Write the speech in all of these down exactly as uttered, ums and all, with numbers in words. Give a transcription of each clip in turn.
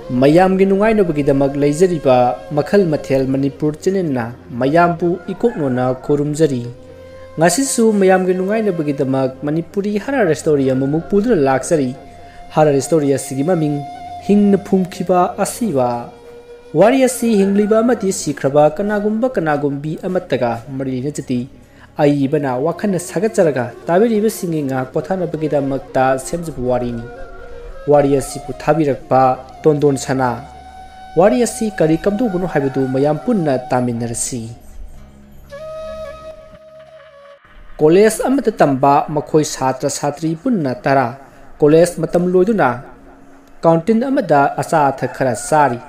ꯃꯌꯥꯝꯒꯤ ꯅꯨꯡꯉꯥꯏꯅꯕꯒꯤꯗꯃꯛ ꯂꯩꯖꯔꯤꯕ ꯃꯈꯜ ꯃꯊꯦꯜ ꯃꯅꯤꯄꯨꯔ ꯆꯦꯅꯦꯜꯅ ꯃꯌꯥꯝꯕꯨ ꯏꯀꯣꯛꯅꯣꯅ ꯈꯨꯔꯨꯝꯖꯔꯤ꯫ ꯉꯁꯤꯁꯨ ꯃꯌꯥꯝꯒꯤ ꯅꯨꯡꯉꯥꯏꯅꯕꯒꯤꯗꯃꯛ ꯃꯅꯤꯄꯨꯔꯤ ꯍꯔꯔ ꯁ꯭ꯇꯣꯔꯤ ꯑꯃꯃꯨꯛ ꯄꯨꯗꯨꯅ ꯂꯥꯛꯆꯔꯤ꯫ ꯍꯔꯔ ꯁ꯭ꯇꯣꯔꯤ ꯑꯁꯤꯒꯤ ꯃꯃꯤꯡ ꯍꯤꯡꯅ ꯐꯨꯝꯈꯤꯕ ꯑꯁꯤꯕ꯫ ꯋꯥꯔꯤ ꯑꯁꯤ ꯍꯤꯡꯂꯤꯕ ꯑꯃꯗꯤ ꯁꯤꯈ꯭ꯔꯕ ꯀꯅꯥꯒꯨꯝꯕ ꯀꯅꯥꯒꯨꯝꯕꯤ ꯑꯃꯠꯇꯒ ꯃꯔꯤ ꯂꯩꯅꯖꯗꯦ꯫ ꯑꯏꯕꯅ ꯋꯥꯈꯜꯅ ꯁꯥꯒꯠꯆꯔꯒ ꯇꯥꯕꯤꯔꯤꯕꯁꯤꯡꯒꯤ ꯉꯥꯏꯍꯥꯛ ꯄꯣꯊꯥꯅꯕꯒꯤꯗꯃꯛꯇ ꯁꯦꯝꯖꯕ ꯋꯥꯔꯤꯅꯤ꯫ ꯋꯥꯔꯤ ꯑꯁꯤꯕꯨ ꯊꯥꯕꯤꯔꯛꯄ ꯇꯣꯟꯗꯣꯟ ꯁꯅꯥ꯫ ꯋꯥꯔꯤ ꯑꯁꯤ ꯀꯔꯤ ꯀꯝꯗꯧꯕꯅꯣ ꯍꯥꯏꯕꯗꯨ ꯃꯌꯥꯝ ꯄꯨꯟꯅ ꯇꯥꯃꯤꯟꯅꯔꯁꯤ꯫ ꯀꯣꯂꯦꯖ ꯑꯃꯗ ꯇꯝꯕ ꯃꯈꯣꯏ ꯁꯥꯇ꯭ꯔ ꯁꯥꯇ꯭ꯔꯤ ꯄꯨꯟꯅ ꯇꯔꯥ ꯀꯣꯂꯦꯖ ꯃꯇꯝ ꯂꯣꯏꯗꯨꯅ ꯀꯥꯎꯟꯇꯤꯟ ꯑꯃꯗ ꯑꯆꯥ ꯑꯊꯛ ꯈꯔ ꯆꯥꯔꯤ꯫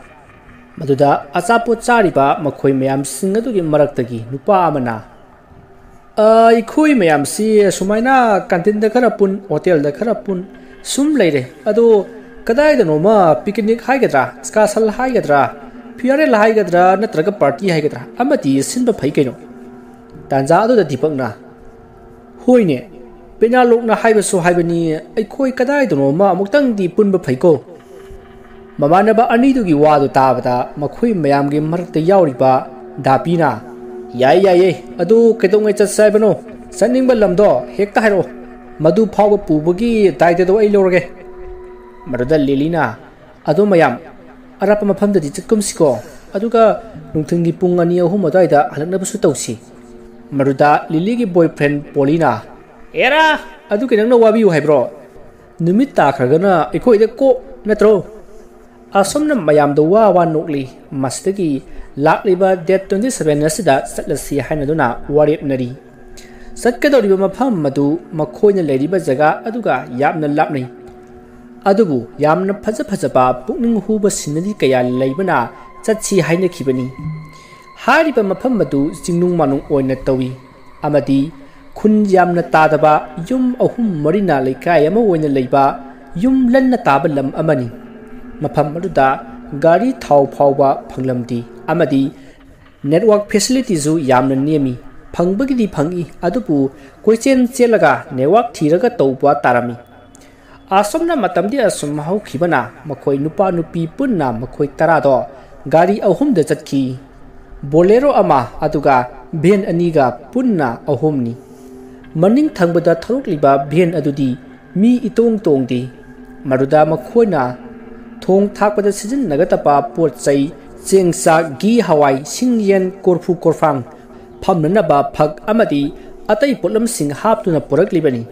ꯃꯗꯨꯗ ꯑꯆꯥꯄꯣꯠ ꯆꯥꯔꯤꯕ ꯃꯈꯣꯏ ꯃꯌꯥꯝꯁꯤꯡ ꯑꯗꯨꯒꯤ ꯃꯔꯛꯇꯒꯤ ꯅꯨꯄꯥ ꯑꯃꯅ, "ꯑ, ꯑꯩꯈꯣꯏ ꯃꯌꯥꯝꯁꯤ ꯁꯨꯃꯥꯏꯅ ꯀꯥꯟꯇꯤꯟꯗ ꯈꯔ ꯄꯨꯟ, ꯍꯣꯇꯦꯜꯗ ꯈꯔ ꯄꯨꯟ, ꯁꯨꯝ ꯂꯩꯔꯦ꯫ ꯑꯗꯣ ꯀꯗꯥꯏꯗꯅꯣꯃ ꯄꯤꯛꯅꯤꯛ ꯍꯥꯏꯒꯗ꯭ꯔꯥ, ꯁ꯭ꯀꯥꯁꯜ ꯍꯥꯏꯒꯗ꯭ꯔꯥ, ꯐꯤꯌꯥꯔꯦꯜ ꯍꯥꯏꯒꯗ꯭ꯔꯥ, ꯅꯠꯇ꯭ꯔꯒ ꯄꯥꯔꯇꯤ ꯍꯥꯏꯒꯗ꯭ꯔꯥ, ꯑꯃꯗꯤ ꯁꯤꯟꯕ ꯐꯩ ꯀꯩꯅꯣ?" ꯇꯥꯟꯖꯥ ꯑꯗꯨꯗ ꯗꯤꯄꯛꯅ, "ꯍꯣꯏꯅꯦ, ꯄꯦꯅꯥꯂꯣꯛꯅ ꯍꯥꯏꯕꯁꯨ ꯍꯥꯏꯕꯅꯤ, ꯑꯩꯈꯣꯏ ꯀꯗꯥꯏꯗꯅꯣꯃ ꯑꯃꯨꯛꯇꯪꯗꯤ ꯄꯨꯟꯕ ꯐꯩꯀꯣ?" ꯃꯃꯥꯟꯅꯕ ꯑꯅꯤꯗꯨꯒꯤ ꯋꯥꯗꯨ ꯇꯥꯕꯗ ꯃꯈꯣꯏ ꯃꯌꯥꯝꯒꯤ ꯃꯔꯛꯇ ꯌꯥꯎꯔꯤꯕ ꯗꯥꯄꯤꯅ, "ꯌꯥꯏ, ꯌꯥꯏꯌꯦ, ꯑꯗꯨ ꯀꯩꯗꯧꯉꯩ ꯆꯠꯁꯦ ꯍꯥꯏꯕꯅꯣ? ꯆꯠꯅꯤꯡꯕ ꯂꯝꯗꯣ ꯍꯦꯛꯇ ꯍꯥꯏꯔꯛꯑꯣ꯫ ꯃꯗꯨ ꯐꯥꯎꯕ ꯄꯨꯕꯒꯤ ꯗꯥꯏꯇꯗꯣ ꯑꯩ ꯂꯧꯔꯒꯦ꯫" ꯃꯗꯨꯗ ꯂꯤꯂꯤꯅ, "ꯑꯗꯣ ꯃꯌꯥꯝ, ꯑꯔꯥꯞꯄ ꯃꯐꯝꯗꯗꯤ ꯆꯠꯀꯨꯝꯁꯤꯀꯣ, ꯑꯗꯨꯒ ꯅꯨꯡꯊꯤꯜꯒꯤ ꯄꯨꯡ ꯑꯅꯤ ꯑꯍꯨꯝ ꯑꯗꯨꯋꯥꯏꯗ ꯍꯜꯂꯛꯅꯕꯁꯨ ꯇꯧꯁꯤ꯫" ꯃꯗꯨꯗ ꯂꯤꯂꯤꯒꯤ ꯕꯣꯏꯐ꯭ꯔꯦꯟ ꯄꯣꯂꯤꯅ, "ꯑꯦꯔꯥ, ꯑꯗꯨꯒꯤ ꯅꯪꯅ ꯋꯥꯕꯤꯌꯨ ꯍꯥꯏꯕ꯭ꯔꯣ? ꯅꯨꯃꯤꯠ ꯇꯥꯈ꯭ꯔꯒꯅ ꯑꯩꯈꯣꯏꯗ ꯀꯣꯛ ꯅꯠꯇ꯭ꯔꯣ?" ꯑꯁꯨꯝꯅ ꯃꯌꯥꯝꯗ ꯋꯥ ꯋꯥ ꯅꯣꯛꯂꯤ꯫ ꯃꯁꯤꯗꯒꯤ ꯂꯥꯛꯂꯤꯕ ꯗꯦꯠ ꯇ꯭ꯋꯦꯟꯇꯤ ꯁꯚꯦꯟ ꯑꯁꯤꯗ ꯆꯠꯂꯁꯤ ꯍꯥꯏꯅꯗꯨꯅ ꯋꯥꯔꯦꯞꯅꯔꯤ꯫ ꯆꯠꯀꯗꯧꯔꯤꯕ ꯃꯐꯝ ꯑꯗꯨ ꯃꯈꯣꯏꯅ ꯂꯩꯔꯤꯕ ꯖꯒꯥ ꯑꯗꯨꯒ ꯌꯥꯝꯅ ꯂꯥꯞꯅꯩ꯫ ꯑꯗꯨꯕꯨ ꯌꯥꯝꯅ ꯐꯖ ꯐꯖꯕ ꯄꯨꯛꯅꯤꯡ ꯍꯨꯕ ꯁꯤꯅꯔꯤ ꯀꯌꯥ ꯂꯩꯕꯅ ꯆꯠꯁꯤ ꯍꯥꯏꯅꯈꯤꯕꯅꯤ꯫ ꯍꯥꯏꯔꯤꯕ ꯃꯐꯝ ꯑꯗꯨ ꯆꯤꯡꯅꯨꯡ ꯃꯥꯅꯨꯡ ꯑꯣꯏꯅ ꯇꯧꯏ ꯑꯃꯗꯤ ꯈꯨꯟ ꯌꯥꯝꯅ ꯇꯥꯗꯕ ꯌꯨꯝ ꯑꯍꯨꯝ ꯃꯔꯤꯅ ꯂꯩꯀꯥꯏ ꯑꯃ ꯑꯣꯏꯅ ꯂꯩꯕ ꯌꯨꯝ ꯂꯟꯅ ꯇꯥꯕ ꯂꯝ ꯑꯃꯅꯤ꯫ ꯃꯐꯝ ꯑꯗꯨꯗ ꯒꯥꯔꯤ ꯊꯥꯎ ꯐꯥꯎꯕ ꯐꯪꯂꯝꯗꯦ ꯑꯃꯗꯤ ꯅꯦꯠꯋꯥꯛ ꯐꯦꯁꯤꯂꯤꯇꯤꯁꯨ ꯌꯥꯝꯅ ꯅꯦꯝꯃꯤ꯫ ꯐꯪꯕꯒꯤꯗꯤ ꯐꯪꯏ, ꯑꯗꯨꯕꯨ ꯀꯣꯏꯆꯦꯟ ꯆꯦꯜꯂꯒ ꯅꯦꯠꯋꯥꯛ ꯊꯤꯔꯒ ꯇꯧꯕ ꯇꯥꯔꯝꯃꯤ꯫ ꯑꯁꯨꯝꯅ ꯃꯇꯝꯗꯤ ꯑꯁꯨꯝ ꯍꯧꯈꯤꯕꯅ ꯃꯈꯣꯏ ꯅꯨꯄꯥ ꯅꯨꯄꯤ ꯄꯨꯟꯅ ꯃꯈꯣꯏ ꯇꯔꯥꯗꯣ ꯒꯥꯔꯤ ꯑꯍꯨꯝꯗ ꯆꯠꯈꯤ꯫ ꯕꯣꯂꯦꯔꯣ ꯑꯃ ꯑꯗꯨꯒ ꯚꯦꯟ ꯑꯅꯤꯒ ꯄꯨꯟꯅ ꯑꯍꯨꯝꯅꯤ꯫ ꯃꯅꯤꯡ ꯊꯪꯕꯗ ꯊꯧꯔꯛꯂꯤꯕ ꯚꯦꯟ ꯑꯗꯨꯗꯤ ꯃꯤ ꯏꯇꯣꯡ ꯇꯣꯡꯗꯦ꯫ ꯃꯗꯨꯗ ꯃꯈꯣꯏꯅ ꯊꯣꯡ ꯊꯥꯛꯄꯗ ꯁꯤꯖꯤꯟꯅꯒꯗꯕ ꯄꯣꯠ ꯆꯩ, ꯆꯦꯡ ꯆꯥꯛ, ꯘꯤ ꯍꯋꯥꯏ, ꯁꯤꯡ ꯌꯦꯟ, ꯀꯣꯔꯐꯨ ꯀꯣꯔꯐꯥꯡ, ꯐꯝꯅꯅꯕ ꯐꯛ ꯑꯃꯗꯤ ꯑꯇꯩ ꯄꯣꯠꯂꯝꯁꯤꯡ ꯍꯥꯞꯇꯨꯅ ꯄꯨꯔꯛꯂꯤꯕꯅꯤ꯫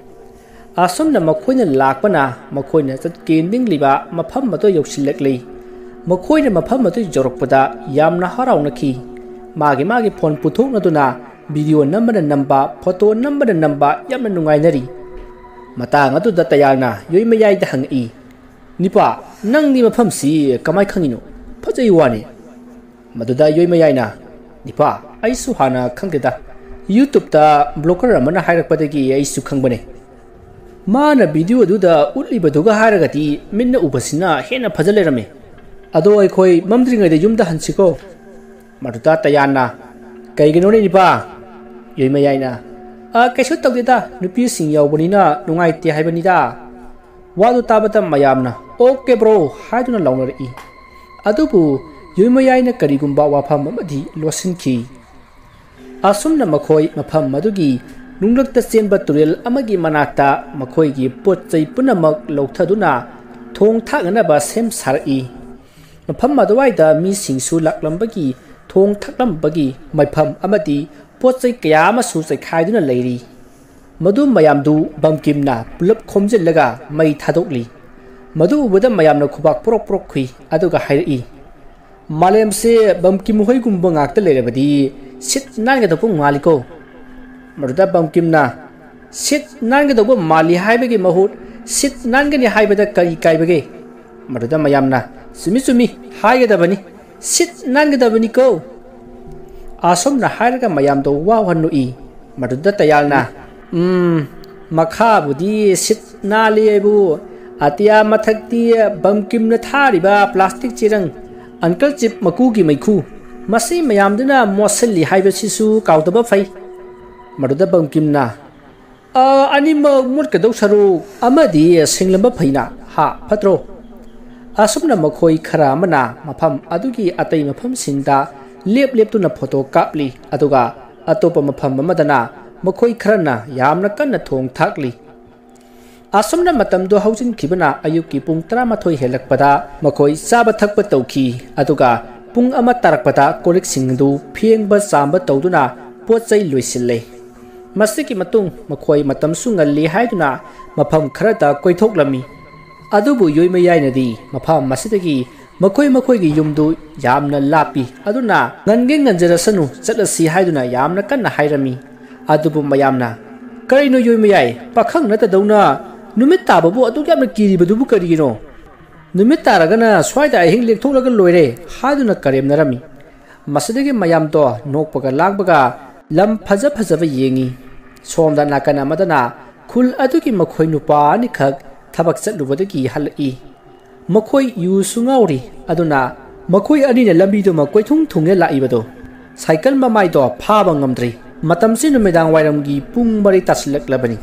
ꯑꯁꯨꯝꯅ ꯃꯈꯣꯏꯅ ꯂꯥꯛꯄꯅ ꯃꯈꯣꯏꯅ ꯆꯠꯀꯦ ꯅꯤꯡꯂꯤꯕ ꯃꯐꯝ ꯑꯗꯨ ꯌꯧꯁꯤꯜꯂꯛꯂꯤ꯫ ꯃꯈꯣꯏꯅ ꯃꯐꯝ ꯑꯗꯨ ꯌꯧꯔꯛꯄꯗ ꯌꯥꯝꯅ ꯍꯔꯥꯎꯅꯈꯤ꯫ ꯃꯥꯒꯤ ꯃꯥꯒꯤ ꯐꯣꯟ ꯄꯨꯊꯣꯛꯅꯗꯨꯅ ꯚꯤꯗꯤꯑꯣ ꯅꯝꯕꯅ ꯅꯝꯕ, ꯐꯣꯇꯣ ꯅꯝꯕꯅ ꯅꯝꯕ ꯌꯥꯝꯅ ꯅꯨꯡꯉꯥꯏꯅꯔꯤ꯫ ꯃꯇꯥꯡ ꯑꯗꯨꯗ ꯇꯌꯥꯡꯅ ꯌꯣꯏꯃꯌꯥꯏꯗ ꯍꯪꯉꯛꯏ, "ꯅꯤꯄꯥ, ꯅꯪꯗꯤ ꯃꯐꯝꯁꯤ ꯀꯃꯥꯏ ꯈꯪꯉꯤꯅꯣ? ꯐꯖꯩ ꯋꯥꯅꯤ꯫" ꯃꯗꯨꯗ ꯌꯣꯏꯃꯌꯥꯏꯅ, "ꯅꯤꯄꯥ, ꯑꯩꯁꯨ ꯍꯥꯟꯅ ꯈꯪꯗꯦꯗ, ꯌꯨꯇ꯭ꯌꯨꯕꯇ ꯕ꯭ꯂꯣꯒꯔ ꯑꯃꯅ ꯍꯥꯏꯔꯛꯄꯗꯒꯤ ꯑꯩꯁꯨ ꯈꯪꯕꯅꯦ꯫ ꯃꯥꯅ ꯚꯤꯗꯤꯑꯣ ꯑꯗꯨꯗ ꯎꯠꯂꯤꯕꯗꯨꯒ ꯍꯥꯏꯔꯒꯗꯤ ꯃꯤꯠꯅ ꯎꯕꯁꯤꯅ ꯍꯦꯟꯅ ꯐꯖ ꯂꯩꯔꯝꯃꯦ꯫ ꯑꯗꯣ ꯑꯩꯈꯣꯏ ꯃꯝꯗ꯭ꯔꯤꯉꯩꯗ ꯌꯨꯝꯗ ꯍꯟꯁꯤꯀꯣ?" ꯃꯗꯨꯗ ꯇꯌꯥꯟꯅ, "ꯀꯩꯒꯤꯅꯣꯅꯦ ꯅꯤꯄꯥ?" ꯌꯣꯏꯃꯌꯥꯏꯅ, "ꯑ, ꯀꯩꯁꯨ ꯇꯧꯗꯦꯗ, ꯅꯨꯄꯤꯁꯤꯡ ꯌꯥꯎꯕꯅꯤꯅ ꯅꯨꯡꯉꯥꯏꯇꯦ ꯍꯥꯏꯕꯅꯤꯗ꯫" ꯋꯥꯗꯨ ꯇꯥꯕꯗ ꯃꯌꯥꯝꯅ "ꯑꯣꯀꯦ ꯕ꯭ꯔꯣ" ꯍꯥꯏꯗꯨꯅ ꯂꯥꯎꯅꯔꯛꯏ꯫ ꯑꯗꯨꯕꯨ ꯌꯣꯏꯃꯌꯥꯏꯅ ꯀꯔꯤꯒꯨꯝꯕ ꯋꯥꯐꯝ ꯑꯃꯗꯤ ꯂꯣꯠꯁꯤꯟꯈꯤ꯫ ꯑꯁꯨꯝꯅ ꯃꯈꯣꯏ ꯃꯐꯝ ꯑꯗꯨꯒꯤ ꯅꯨꯡꯂꯛꯇ ꯆꯦꯟꯕ ꯇꯨꯔꯦꯜ ꯑꯃꯒꯤ ꯃꯅꯥꯛꯇ ꯃꯈꯣꯏꯒꯤ ꯄꯣꯠ ꯆꯩ ꯄꯨꯝꯅꯃꯛ ꯂꯧꯊꯗꯨꯅ ꯊꯣꯡ ꯊꯥꯛꯅꯅꯕ ꯁꯦꯝ ꯁꯥꯔꯛꯏ꯫ ꯃꯐꯝ ꯑꯗꯨꯋꯥꯏꯗ ꯃꯤꯁꯤꯡꯁꯨ ꯂꯥꯛꯂꯝꯕꯒꯤ ꯊꯣꯡ ꯊꯥꯛꯂꯝꯕꯒꯤ ꯃꯐꯝ ꯑꯃꯗꯤ ꯄꯣꯠ ꯆꯩ ꯀꯌꯥ ꯑꯃꯁꯨ ꯆꯩꯈꯥꯏꯗꯨꯅ ꯂꯩꯔꯤ꯫ ꯃꯗꯨ ꯃꯌꯥꯝꯗꯨ ꯕꯝꯀꯤꯝꯅ ꯄꯨꯂꯞ ꯈꯣꯝꯖꯤꯜꯂꯒ ꯃꯩ ꯊꯥꯗꯣꯛꯂꯤ꯫ ꯃꯗꯨ ꯎꯕꯗ ꯃꯌꯥꯝꯅ ꯈꯨꯕꯥꯛ ꯄ꯭ꯔꯣꯛ ꯄ꯭ꯔꯣꯛ ꯈꯨꯏ, ꯑꯗꯨꯒ ꯍꯥꯏꯔꯛꯏ, "ꯃꯥꯂꯦꯝꯁꯦ ꯕꯝꯀꯤꯝ ꯍꯣꯏꯒꯨꯝꯕ ꯉꯥꯛꯇ ꯂꯩꯔꯕꯗꯤ ꯁꯤꯠ ꯅꯥꯟꯒꯗꯧꯕ ꯃꯥꯜꯂꯤꯀꯣ?" ꯃꯗꯨꯗ ꯕꯝꯀꯤꯝꯅ, "ꯁꯤꯠ ꯅꯥꯟꯒꯗꯧꯕ ꯃꯥꯜꯂꯤ ꯍꯥꯏꯕꯒꯤ ꯃꯍꯨꯠ ꯁꯤꯠ ꯅꯥꯟꯒꯅꯤ ꯍꯥꯏꯕꯗ ꯀꯔꯤ ꯀꯥꯏꯕꯒꯦ?" ꯃꯗꯨꯗ ꯃꯌꯥꯝꯅ, "ꯆꯨꯝꯃꯤ, ꯆꯨꯝꯃꯤ, ꯍꯥꯏꯒꯗꯕꯅꯤ, ꯁꯤꯠ ꯅꯥꯟꯒꯗꯕꯅꯤꯀꯣ?" ꯑꯁꯨꯝꯅ ꯍꯥꯏꯔꯒ ꯃꯌꯥꯝꯗꯣ ꯋꯥ ꯋꯥ ꯅꯣꯛꯏ꯫ ꯃꯗꯨꯗ ꯇꯌꯥꯜꯅ, "ꯎꯝ, ꯃꯈꯥꯕꯨꯗꯤ ꯁꯤꯠ ꯅꯥꯜꯂꯤ ꯍꯥꯏꯕꯨ, ꯑꯇꯤꯌꯥ ꯃꯊꯛꯇꯤ ꯕꯝꯀꯤꯝꯅ ꯊꯥꯔꯤꯕ ꯄ꯭ꯂꯥꯁꯇꯤꯛ ꯆꯦꯔꯪ, ꯑꯪꯀꯜ ꯆꯤꯞ ꯃꯀꯨꯒꯤ ꯃꯩꯈꯨ, ꯃꯁꯤ ꯃꯌꯥꯝꯗꯨꯅ ꯃꯣꯠꯁꯤꯜꯂꯤ ꯍꯥꯏꯕꯁꯤꯁꯨ ꯀꯥꯎꯗꯕ ꯐꯩ꯫" ꯃꯗꯨꯗ ꯕꯝꯀꯤꯝꯅ, "ꯑ, ꯑꯅꯤꯃꯛ ꯃꯨꯠꯀꯗꯧ ꯁꯔꯨꯛ ꯑꯃꯗꯤ ꯁꯤꯡꯂꯝꯕ ꯐꯩꯅ, ꯍꯥ, ꯐꯠꯇ꯭ꯔꯣ?" ꯑꯁꯨꯝꯅ ꯃꯈꯣꯏ ꯈꯔ ꯑꯃꯅ ꯃꯐꯝ ꯑꯗꯨꯒꯤ ꯑꯇꯩ ꯃꯐꯝꯁꯤꯡꯗ ꯂꯦꯞ ꯂꯦꯞꯇꯨꯅ ꯐꯣꯇꯣ ꯀꯥꯞꯂꯤ, ꯑꯗꯨꯒ ꯑꯇꯣꯞꯄ ꯃꯐꯝ ꯑꯃꯗꯅ ꯃꯈꯣꯏ ꯈꯔꯅ ꯌꯥꯝꯅ ꯀꯟꯅ ꯊꯣꯡ ꯊꯥꯛꯂꯤ꯫ ꯑꯁꯨꯝꯅ ꯃꯇꯝꯗꯨ ꯍꯧꯖꯤꯟꯈꯤꯕꯅ ꯑꯌꯨꯛꯀꯤ ꯄꯨꯡ ꯇꯔꯥꯃꯥꯊꯣꯏ ꯍꯦꯜꯂꯛꯄꯗ ꯃꯈꯣꯏ ꯆꯥꯕ ꯊꯛꯄ ꯇꯧꯈꯤ, ꯑꯗꯨꯒ ꯄꯨꯡ ꯑꯃ ꯇꯥꯔꯛꯄꯗ ꯀꯣꯜꯂꯤꯛꯁꯤꯡ ꯑꯗꯨ ꯐꯦꯡꯕ ꯆꯥꯝꯕ ꯇꯧꯗꯨꯅ ꯄꯣꯠ ꯆꯩ ꯂꯣꯏꯁꯤꯜꯂꯦ꯫ ꯃꯁꯤꯒꯤ ꯃꯇꯨꯡ ꯃꯈꯣꯏ ꯃꯇꯝꯁꯨ ꯉꯜꯂꯤ ꯍꯥꯏꯗꯨꯅ ꯃꯐꯝ ꯈꯔꯗ ꯀꯣꯏꯊꯣꯛꯂꯝꯃꯤ꯫ ꯑꯗꯨꯕꯨ ꯌꯣꯏꯃꯌꯥꯏꯅꯗꯤ ꯃꯐꯝ ꯑꯁꯤꯗꯒꯤ ꯃꯈꯣꯏ ꯃꯈꯣꯏꯒꯤ ꯌꯨꯝꯗꯨ ꯌꯥꯝꯅ ꯂꯥꯞꯄꯤ, ꯑꯗꯨꯅ "ꯉꯟꯒꯦ ꯉꯟꯖꯔꯁꯅꯨ, ꯆꯠꯂꯁꯤ" ꯍꯥꯏꯗꯨꯅ ꯌꯥꯝꯅ ꯀꯟꯅ ꯍꯥꯏꯔꯝꯃꯤ꯫ ꯑꯗꯨꯕꯨ ꯃꯌꯥꯝꯅ, "ꯀꯔꯤꯅꯣ ꯌꯣꯏꯃꯌꯥꯏ, ꯄꯥꯈꯪ ꯅꯠꯇꯗꯧꯅ ꯅꯨꯃꯤꯠ ꯇꯥꯕꯕꯨ ꯑꯗꯨꯛ ꯌꯥꯝꯅ ꯀꯤꯔꯤꯕꯗꯨꯕꯨ ꯀꯔꯤꯒꯤꯅꯣ? ꯅꯨꯃꯤꯠ ꯇꯥꯔꯒꯅ ꯁ꯭ꯋꯥꯏꯗ ꯑꯍꯤꯡ ꯂꯦꯛꯊꯣꯛꯂꯒ ꯂꯣꯏꯔꯦ" ꯍꯥꯏꯗꯨꯅ ꯀꯔꯦꯝꯅꯔꯝꯃꯤ꯫ ꯃꯁꯤꯗꯒꯤ ꯃꯌꯥꯝꯗꯣ ꯅꯣꯛꯄꯒ ꯂꯥꯡꯕꯒ ꯂꯝ ꯐꯖ ꯐꯖꯕ ꯌꯦꯡꯉꯤ꯫ ꯁꯣꯝꯗ ꯅꯥꯀꯟ ꯑꯃꯗꯅ ꯈꯨꯜ ꯑꯗꯨꯒꯤ ꯃꯈꯣꯏ ꯅꯨꯄꯥ ꯑꯅꯤꯈꯛ ꯊꯕꯛ ꯆꯠꯂꯨꯕꯗꯒꯤ ꯍꯜꯂꯛꯏ꯫ ꯃꯈꯣꯏ ꯌꯨꯁꯨ ꯉꯥꯎꯔꯤ, ꯑꯗꯨꯅ ꯃꯈꯣꯏ ꯑꯅꯤꯅ ꯂꯝꯕꯤꯗꯨꯃ ꯀꯣꯏꯊꯨꯡ ꯊꯨꯡꯉꯦ ꯂꯥꯛꯏꯕꯗꯣ꯫ ꯁꯥꯏꯀꯜ ꯃꯃꯥꯏꯗꯣ ꯐꯥꯕ ꯉꯝꯗ꯭ꯔꯤ꯫ ꯃꯇꯝꯁꯤ ꯅꯨꯃꯤꯗꯥꯡ ꯋꯥꯏꯔꯝꯒꯤ ꯄꯨꯡ ꯃꯔꯤ ꯇꯥꯁꯤꯜꯂꯛꯂꯕꯅꯤ꯫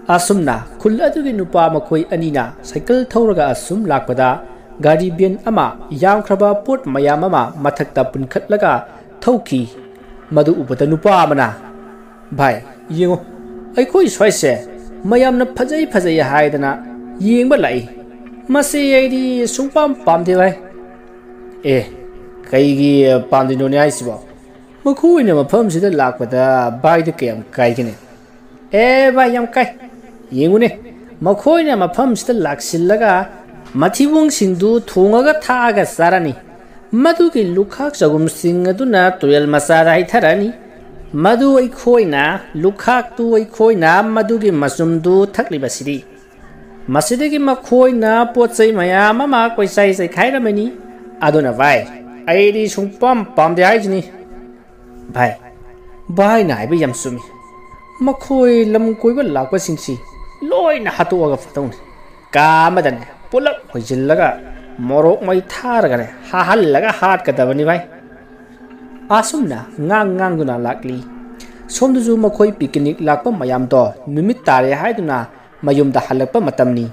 ꯑꯁꯨꯝꯅ ꯈꯨꯜ ꯑꯗꯨꯒꯤ ꯅꯨꯄꯥ ꯃꯈꯣꯏ ꯑꯅꯤꯅ ꯁꯥꯏꯀꯜ ꯊꯧꯔꯒ ꯑꯁꯨꯝ ꯂꯥꯛꯄꯗ, ꯒꯥꯔꯤ ꯚꯦꯟ ꯑꯃ ꯌꯥꯝꯈ꯭ꯔꯕ ꯄꯣꯠ ꯃꯌꯥꯝ ꯑꯃ ꯃꯊꯛꯇ ꯄꯨꯟꯈꯠꯂꯒ ꯊꯧꯈꯤ꯫ ꯃꯗꯨ ꯎꯕꯗ ꯅꯨꯄꯥ ꯑꯃꯅ, "ꯚꯥꯏ, ꯌꯦꯡꯉꯨ, ꯑꯩꯈꯣꯏ ꯁ꯭ꯋꯥꯏꯁꯦ ꯃꯌꯥꯝꯅ ꯐꯖꯩ ꯐꯖꯩ ꯍꯥꯏꯗꯅ ꯌꯦꯡꯕ ꯂꯥꯛꯏ꯫ ꯃꯁꯤ ꯑꯩꯗꯤ ꯁꯨꯡꯄꯥꯝ ꯄꯥꯝꯗꯦ, ꯚꯥꯏ"꯫ "ꯑꯦ, ꯀꯩꯒꯤ ꯄꯥꯝꯗ꯭ꯔꯤꯅꯣꯅꯦ ꯍꯥꯏꯁꯤꯕꯣ? ꯃꯈꯣꯏꯅ ꯃꯐꯝꯁꯤꯗ ꯂꯥꯛꯄꯗ ꯚꯥꯏꯗ ꯀꯌꯥꯝ ꯀꯥꯏꯒꯅꯤ?" "ꯑꯦ ꯚꯥꯏ, ꯌꯥꯝ ꯀꯥꯏ꯫ ꯌꯦꯡꯉꯨꯅꯦ, ꯃꯈꯣꯏꯅ ꯃꯐꯝꯁꯤꯗ ꯂꯥꯛꯁꯤꯜꯂꯒ ꯃꯊꯤꯕꯣꯡꯁꯤꯡꯗꯨ ꯊꯣꯡꯉꯒ ꯊꯥꯛꯑꯒ ꯆꯥꯔꯅꯤ꯫ ꯃꯗꯨꯒꯤ ꯂꯨꯈꯥꯛ ꯆꯒꯨꯝꯁꯤꯡ ꯑꯗꯨꯅ ꯇꯨꯔꯦꯜ ꯃꯆꯥꯗ ꯍꯩꯊꯔꯅꯤ꯫ ꯃꯗꯨ ꯑꯩꯈꯣꯏꯅ, ꯂꯨꯈꯥꯛꯇꯨ ꯑꯩꯈꯣꯏꯅ ꯃꯗꯨꯒꯤ ꯃꯆꯨꯝꯗꯨ ꯊꯛꯂꯤꯕꯁꯤꯗꯤ꯫ ꯃꯁꯤꯗꯒꯤ ꯃꯈꯣꯏꯅ ꯄꯣꯠ ꯆꯩ ꯃꯌꯥꯝ ꯑꯃ ꯀꯣꯏꯆꯥꯏ ꯆꯥꯏꯈꯥꯏꯔꯝꯃꯅꯤ꯫ ꯑꯗꯨꯅ ꯚꯥꯏ, ꯑꯩꯗꯤ ꯁꯨꯡꯄꯥꯝ ꯄꯥꯝꯗꯦ ꯍꯥꯏꯁꯤꯅꯤ"꯫ "ꯚꯥꯏ, ꯚꯥꯏꯅ ꯍꯥꯏꯕ ꯌꯥꯝ ꯆꯨꯝꯃꯤ꯫ ꯃꯈꯣꯏ ꯂꯝ ꯀꯣꯏꯕ ꯂꯥꯛꯄꯁꯤꯡꯁꯤ ꯂꯣꯏꯅ ꯍꯥꯠꯇꯣꯛꯑꯒ ꯐꯗꯧꯅꯤ꯫ ꯀꯥ ꯑꯃꯗꯅꯦ ꯄꯨꯂꯞ ꯍꯣꯏꯖꯤꯜꯂꯒ ꯃꯣꯔꯣꯛ ꯃꯩ ꯊꯥꯔꯒꯅꯦ ꯍꯥꯍꯜꯂꯒ ꯍꯥꯠꯀꯗꯕꯅꯤ ꯚꯥꯏ"꯫ ꯑꯁꯨꯝꯅ ꯉꯥꯡ ꯉꯥꯡꯗꯨꯅ ꯂꯥꯛꯂꯤ꯫ ꯁꯣꯝꯗꯁꯨ ꯃꯈꯣꯏ ꯄꯤꯀꯅꯤꯛ ꯂꯥꯛꯄ ꯃꯌꯥꯝꯗꯣ ꯅꯨꯃꯤꯠ ꯇꯥꯔꯦ ꯍꯥꯏꯗꯨꯅ ꯃꯌꯨꯝꯗ ꯍꯜꯂꯛꯄ ꯃꯇꯝꯅꯤ꯫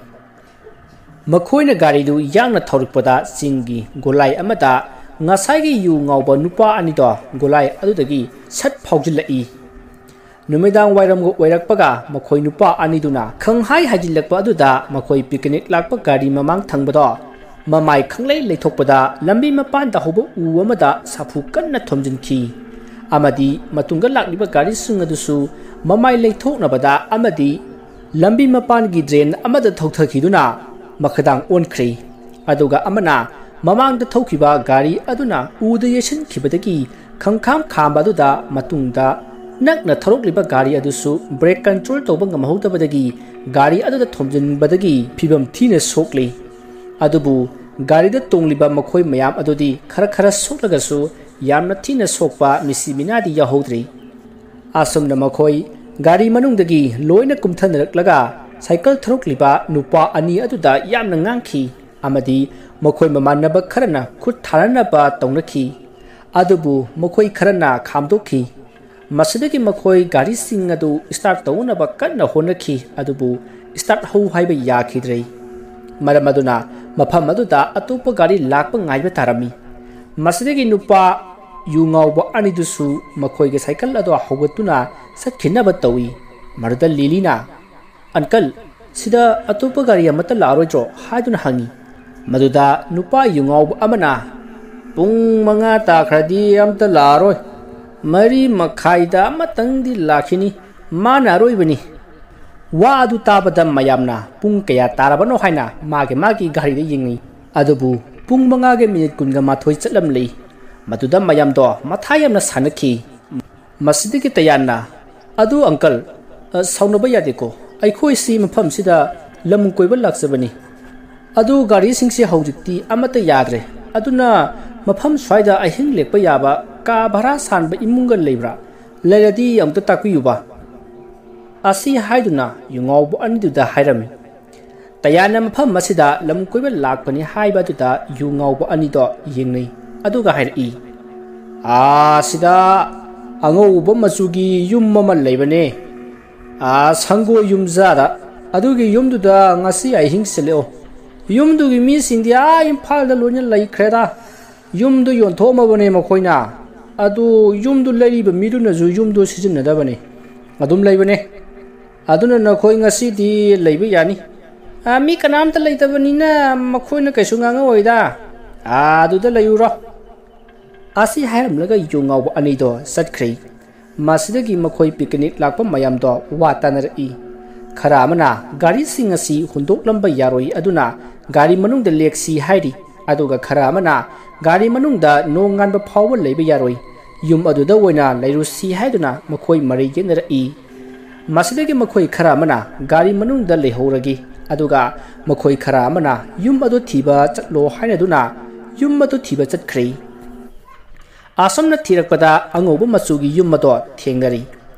ꯃꯈꯣꯏꯅ ꯒꯥꯔꯤꯗꯨ ꯌꯥꯡꯅ ꯊꯧꯔꯛꯄꯗ ꯆꯤꯡꯒꯤ ꯒꯣꯂꯥꯏ ꯑꯃꯗ ꯉꯁꯥꯏꯒꯤ ꯌꯨ ꯉꯥꯎꯕ ꯅꯨꯄꯥ ꯑꯅꯤꯗꯣ ꯒꯣꯂꯥꯏ ꯑꯗꯨꯗꯒꯤ ꯁꯠ ꯐꯥꯎꯖꯤꯜꯂꯛꯏ꯫ ꯅꯨꯃꯤꯗꯥꯡ ꯋꯥꯏꯔꯝꯒ ꯑꯣꯏꯔꯛꯄꯒ ꯃꯈꯣꯏ ꯅꯨꯄꯥ ꯑꯅꯤꯗꯨꯅ ꯈꯪꯍꯥꯏ ꯍꯥꯏꯖꯤꯜꯂꯛꯄ ꯑꯗꯨꯗ ꯃꯈꯣꯏ ꯄꯤꯀꯅꯤꯛ ꯂꯥꯛꯄ ꯒꯥꯔꯤ ꯃꯃꯥꯡ ꯊꯪꯕꯗꯣ ꯃꯃꯥꯏ ꯈꯪꯂꯩ ꯂꯩꯊꯣꯛꯄꯗ ꯂꯝꯕꯤ ꯃꯄꯥꯟꯗ ꯍꯧꯕ ꯎ ꯑꯃꯗ ꯁꯥꯐꯨ ꯀꯟꯅ ꯊꯣꯝꯖꯤꯟꯈꯤ꯫ ꯑꯃꯗꯤ ꯃꯇꯨꯡꯗ ꯂꯥꯛꯂꯤꯕ ꯒꯥꯔꯤꯁꯤꯡ ꯑꯗꯨꯁꯨ ꯃꯃꯥꯏ ꯂꯩꯊꯣꯛꯅꯕꯗ ꯑꯃꯗꯤ ꯂꯝꯕꯤ ꯃꯄꯥꯟꯒꯤ ꯗ꯭ꯔꯦꯟ ꯑꯃꯗ ꯊꯧꯊꯈꯤꯗꯨꯅ ꯃꯈꯥꯗꯥꯡ ꯑꯣꯟꯈ꯭ꯔꯦ꯫ ꯑꯗꯨꯒ ꯑꯃꯅ ꯃꯃꯥꯡꯗ ꯊꯧꯈꯤꯕ ꯒꯥꯔꯤ ꯑꯗꯨꯅ ꯎꯗ ꯌꯩꯁꯤꯟꯈꯤꯕꯗꯒꯤ ꯈꯪꯈꯥꯝ ꯈꯥꯝꯕ ꯑꯗꯨꯗ ꯃꯇꯨꯡꯗ ꯅꯛꯅ ꯊꯧꯔꯛꯂꯤꯕ ꯒꯥꯔꯤ ꯑꯗꯨꯁꯨ ꯕ꯭ꯔꯦꯛ ꯀꯟꯇ꯭ꯔꯣꯜ ꯇꯧꯕ ꯉꯝꯍꯧꯗꯕꯗꯒꯤ ꯒꯥꯔꯤ ꯑꯗꯨꯗ ꯊꯣꯝꯖꯤꯟꯕꯗꯒꯤ ꯐꯤꯕꯝ ꯊꯤꯅ ꯁꯣꯛꯂꯤ꯫ ꯑꯗꯨꯕꯨ ꯒꯥꯔꯤꯗ ꯇꯣꯡꯂꯤꯕ ꯃꯈꯣꯏ ꯃꯌꯥꯝ ꯑꯗꯨꯗꯤ ꯈꯔ ꯈꯔ ꯁꯣꯛꯂꯒꯁꯨ ꯌꯥꯝꯅ ꯊꯤꯅ ꯁꯣꯛꯄ ꯃꯤꯁꯤ ꯃꯤꯅꯥꯗꯤ ꯌꯥꯎꯍꯧꯗ꯭ꯔꯤ꯫ ꯑꯁꯨꯝꯅ ꯃꯈꯣꯏ ꯒꯥꯔꯤ ꯃꯅꯨꯡꯗꯒꯤ ꯂꯣꯏꯅ ꯀꯨꯝꯊꯅꯔꯛꯂꯒ ꯁꯥꯏꯀꯜ ꯊꯧꯔꯛꯂꯤꯕ ꯅꯨꯄꯥ ꯑꯅꯤ ꯑꯗꯨꯗ ꯌꯥꯝꯅ ꯉꯥꯡꯈꯤ ꯑꯃꯗꯤ ꯃꯈꯣꯏ ꯃꯃꯥꯟꯅꯕ ꯈꯔꯅ ꯈꯨꯠ ꯊꯥꯅꯅꯕ ꯇꯧꯅꯈꯤ꯫ ꯑꯗꯨꯕꯨ ꯃꯈꯣꯏ ꯈꯔꯅ ꯈꯥꯝꯗꯣꯛꯈꯤ꯫ ꯃꯁꯤꯗꯒꯤ ꯃꯈꯣꯏ ꯒꯥꯔꯤꯁꯤꯡ ꯑꯗꯨ ꯁ꯭ꯇꯥꯔꯠ ꯇꯧꯅꯕ ꯀꯟꯅ ꯍꯣꯠꯅꯈꯤ, ꯑꯗꯨꯕꯨ ꯁ꯭ꯇꯥꯔꯠ ꯍꯧ ꯍꯥꯏꯕ ꯌꯥꯈꯤꯗ꯭ꯔꯦ꯫ ꯃꯔꯝ ꯑꯗꯨꯅ ꯃꯐꯝ ꯑꯗꯨꯗ ꯑꯇꯣꯞꯄ ꯒꯥꯔꯤ ꯂꯥꯛꯄ ꯉꯥꯏꯕ ꯇꯥꯔꯝꯃꯤ꯫ ꯃꯁꯤꯗꯒꯤ ꯅꯨꯄꯥ ꯌꯨ ꯉꯥꯎꯕ ꯑꯅꯤꯗꯨꯁꯨ ꯃꯈꯣꯏꯒꯤ ꯁꯥꯏꯀꯜ ꯑꯗꯨ ꯍꯧꯒꯠꯇꯨꯅ ꯆꯠꯈꯤꯅꯕ ꯇꯧꯏ꯫ ꯃꯗꯨꯗ ꯂꯤꯂꯤꯅ, "ꯑꯪꯀꯜ, ꯁꯤꯗ ꯑꯇꯣꯞꯄ ꯒꯥꯔꯤ ꯑꯃꯠꯇ ꯂꯥꯛꯑꯔꯣꯏꯗ꯭ꯔꯣ?" ꯍꯥꯏꯗꯨꯅ ꯍꯪꯉꯤ꯫ ꯃꯗꯨꯗ ꯅꯨꯄꯥ ꯌꯨ ꯉꯥꯎꯕ ꯑꯃꯅ, "ꯄꯨꯡ ꯃꯉꯥ ꯇꯥꯈ꯭ꯔꯗꯤ ꯑꯝꯇ ꯂꯥꯛꯑꯔꯣꯏ꯫ ꯃꯔꯤ ꯃꯈꯥꯏꯗ ꯑꯃꯇꯪꯗꯤ ꯂꯥꯛꯈꯤꯅꯤ꯫ ꯃꯥꯅ ꯑꯔꯣꯏꯕꯅꯤ꯫" ꯋꯥ ꯑꯗꯨ ꯇꯥꯕꯗ ꯃꯌꯥꯝꯅ ꯄꯨꯡ ꯀꯌꯥ ꯇꯥꯔꯕꯅꯣ ꯍꯥꯏꯅ ꯃꯥꯒꯤ ꯃꯥꯒꯤ ꯒꯥꯔꯤꯗ ꯌꯦꯡꯅꯩ꯫ ꯑꯗꯨꯕꯨ ꯄꯨꯡ ꯃꯉꯥꯒ ꯃꯤꯅꯤꯠ ꯀꯨꯟꯒ ꯃꯥꯊꯣꯏ ꯆꯠꯂꯝꯂꯤ꯫ ꯃꯗꯨꯗ ꯃꯌꯥꯝꯗꯣ ꯃꯊꯥ ꯌꯥꯝꯅ ꯁꯥꯅꯈꯤ꯫ ꯃꯁꯤꯗꯒꯤ ꯇꯌꯥꯟꯅ, "ꯑꯗꯨ ꯑꯪꯀꯜ, ꯑ, ꯁꯥꯎꯅꯕ ꯌꯥꯗꯦꯀꯣ, ꯑꯩꯈꯣꯏꯁꯤ ꯃꯐꯝꯁꯤꯗ ꯂꯝ ꯀꯣꯏꯕ ꯂꯥꯛꯆꯕꯅꯤ꯫ ꯑꯗꯨ ꯒꯥꯔꯤꯁꯤꯡꯁꯤ ꯍꯧꯖꯤꯛꯇꯤ ꯑꯃꯠꯇ ꯌꯥꯗ꯭ꯔꯦ꯫ ꯑꯗꯨꯅ ꯃꯐꯝ ꯁ꯭ꯋꯥꯏꯗ ꯑꯍꯤꯡ ꯂꯦꯛꯄ ꯌꯥꯕ ꯀꯥ ꯚꯔꯥ ꯁꯥꯟꯕ ꯏꯃꯨꯡꯒ ꯂꯩꯕ꯭ꯔꯥ? ꯂꯩꯔꯗꯤ ꯑꯝꯇ ꯇꯥꯛꯄꯤꯌꯨꯕ꯫" ꯑꯁꯤ ꯍꯥꯏꯗꯨꯅ ꯌꯨꯉꯥꯎꯕ ꯑꯅꯤꯗꯨꯗ ꯍꯥꯏꯔꯝꯃꯤ꯫ ꯇꯌꯥꯟꯅ ꯃꯐꯝ ꯑꯁꯤꯗ ꯂꯝ ꯀꯣꯏꯕ ꯂꯥꯛꯄꯅꯤ ꯍꯥꯏꯕ ꯑꯗꯨꯗ ꯌꯨ ꯉꯥꯎꯕ ꯑꯅꯤꯗꯣ ꯌꯦꯡꯅꯩ꯫ ꯑꯗꯨꯒ ꯍꯥꯏꯔꯛꯏ, "ꯑꯥ, ꯁꯤꯗ ꯑꯉꯧꯕ ꯃꯆꯨꯒꯤ ꯌꯨꯝ ꯑꯃ ꯂꯩꯕꯅꯦ, ꯑꯥ, ꯁꯪꯒꯣꯏ ꯌꯨꯝꯖꯥꯗ꯫ ꯑꯗꯨꯒꯤ ꯌꯨꯝꯗꯨꯗ ꯉꯁꯤ ꯑꯍꯤꯡ ꯁꯤꯜꯂꯛꯑꯣ꯫ ꯌꯨꯝꯗꯨꯒꯤ ꯃꯤꯁꯤꯡꯗꯤ ꯑꯥ ꯏꯝꯐꯥꯜꯗ ꯂꯣꯏꯅ ꯂꯩꯈ꯭ꯔꯦꯗ꯫ ꯌꯨꯝꯗꯨ ꯌꯣꯟꯊꯣꯛꯑꯝꯃꯕꯅꯦ ꯃꯈꯣꯏꯅ꯫ ꯑꯗꯨ ꯌꯨꯝꯗꯨ ꯂꯩꯔꯤꯕ ꯃꯤꯗꯨꯅꯁꯨ ꯌꯨꯝꯗꯨ ꯁꯤꯖꯤꯟꯅꯗꯕꯅꯦ, ꯑꯗꯨꯝ ꯂꯩꯕꯅꯦ꯫ ꯑꯗꯨꯅ ꯅꯈꯣꯏ ꯉꯁꯤꯗꯤ ꯂꯩꯕ ꯌꯥꯅꯤ꯫ ꯑꯥ, ꯃꯤ ꯀꯅꯥꯝꯇ ꯂꯩꯇꯕꯅꯤꯅ ꯃꯈꯣꯏꯅ ꯀꯩꯁꯨ ꯉꯥꯡꯉꯛꯑꯣꯏꯗ꯫ ꯑꯥ, ꯑꯗꯨꯗ ꯂꯩꯔꯨꯔꯣ꯫ ꯑꯁꯤ ꯍꯥꯏꯔꯝꯂꯒ ꯌꯨ ꯉꯥꯎꯕ ꯑꯅꯤꯗꯣ ꯆꯠꯈ꯭ꯔꯦ꯫ ꯃꯁꯤꯗꯒꯤ ꯃꯈꯣꯏ ꯄꯤꯀꯅꯤꯛ ꯂꯥꯛꯄ ꯃꯌꯥꯝꯗꯣ ꯋꯥ ꯇꯥꯅꯔꯛꯏ꯫ ꯈꯔ ꯑꯃꯅ ꯒꯥꯔꯤꯁꯤꯡ ꯑꯁꯤ ꯍꯨꯟꯗꯣꯛꯂꯝꯕ ꯌꯥꯔꯣꯏ, ꯑꯗꯨꯅ ꯒꯥꯔꯤ ꯃꯅꯨꯡꯗ ꯂꯦꯛꯁꯤ ꯍꯥꯏꯔꯤ꯫ ꯑꯗꯨꯒ ꯈꯔ ꯑꯃꯅ ꯒꯥꯔꯤ ꯃꯅꯨꯡꯗ ꯅꯣꯡꯉꯥꯟꯕ ꯐꯥꯎꯕ ꯂꯩꯕ ꯌꯥꯔꯣꯏ, ꯌꯨꯝ ꯑꯗꯨꯗ ꯑꯣꯏꯅ ꯂꯩꯔꯨꯁꯤ ꯍꯥꯏꯗꯨꯅ ꯃꯈꯣꯏ ꯃꯔꯩ ꯌꯦꯠꯅꯔꯛꯏ꯫ ꯃꯁꯤꯗꯒꯤ ꯃꯈꯣꯏ ꯈꯔ ꯑꯃꯅ ꯒꯥꯔꯤ ꯃꯅꯨꯡꯗ ꯂꯩꯍꯧꯔꯒꯦ, ꯑꯗꯨꯒ ꯃꯈꯣꯏ ꯈꯔ ꯑꯃꯅ ꯌꯨꯝ ꯑꯗꯨ ꯊꯤꯕ ꯆꯠꯂꯣ ꯍꯥꯏꯅꯗꯨꯅ ꯌꯨꯝ ꯑꯗꯨ ꯊꯤꯕ ꯆꯠꯈ꯭ꯔꯦ꯫ ꯑꯁꯨꯝꯅ ꯊꯤꯔꯛꯄꯗ ꯑꯉꯧꯕ ꯃꯆꯨꯒꯤ ꯌꯨꯝ ꯑꯗꯣ ꯊꯦꯡꯅꯔꯤ꯫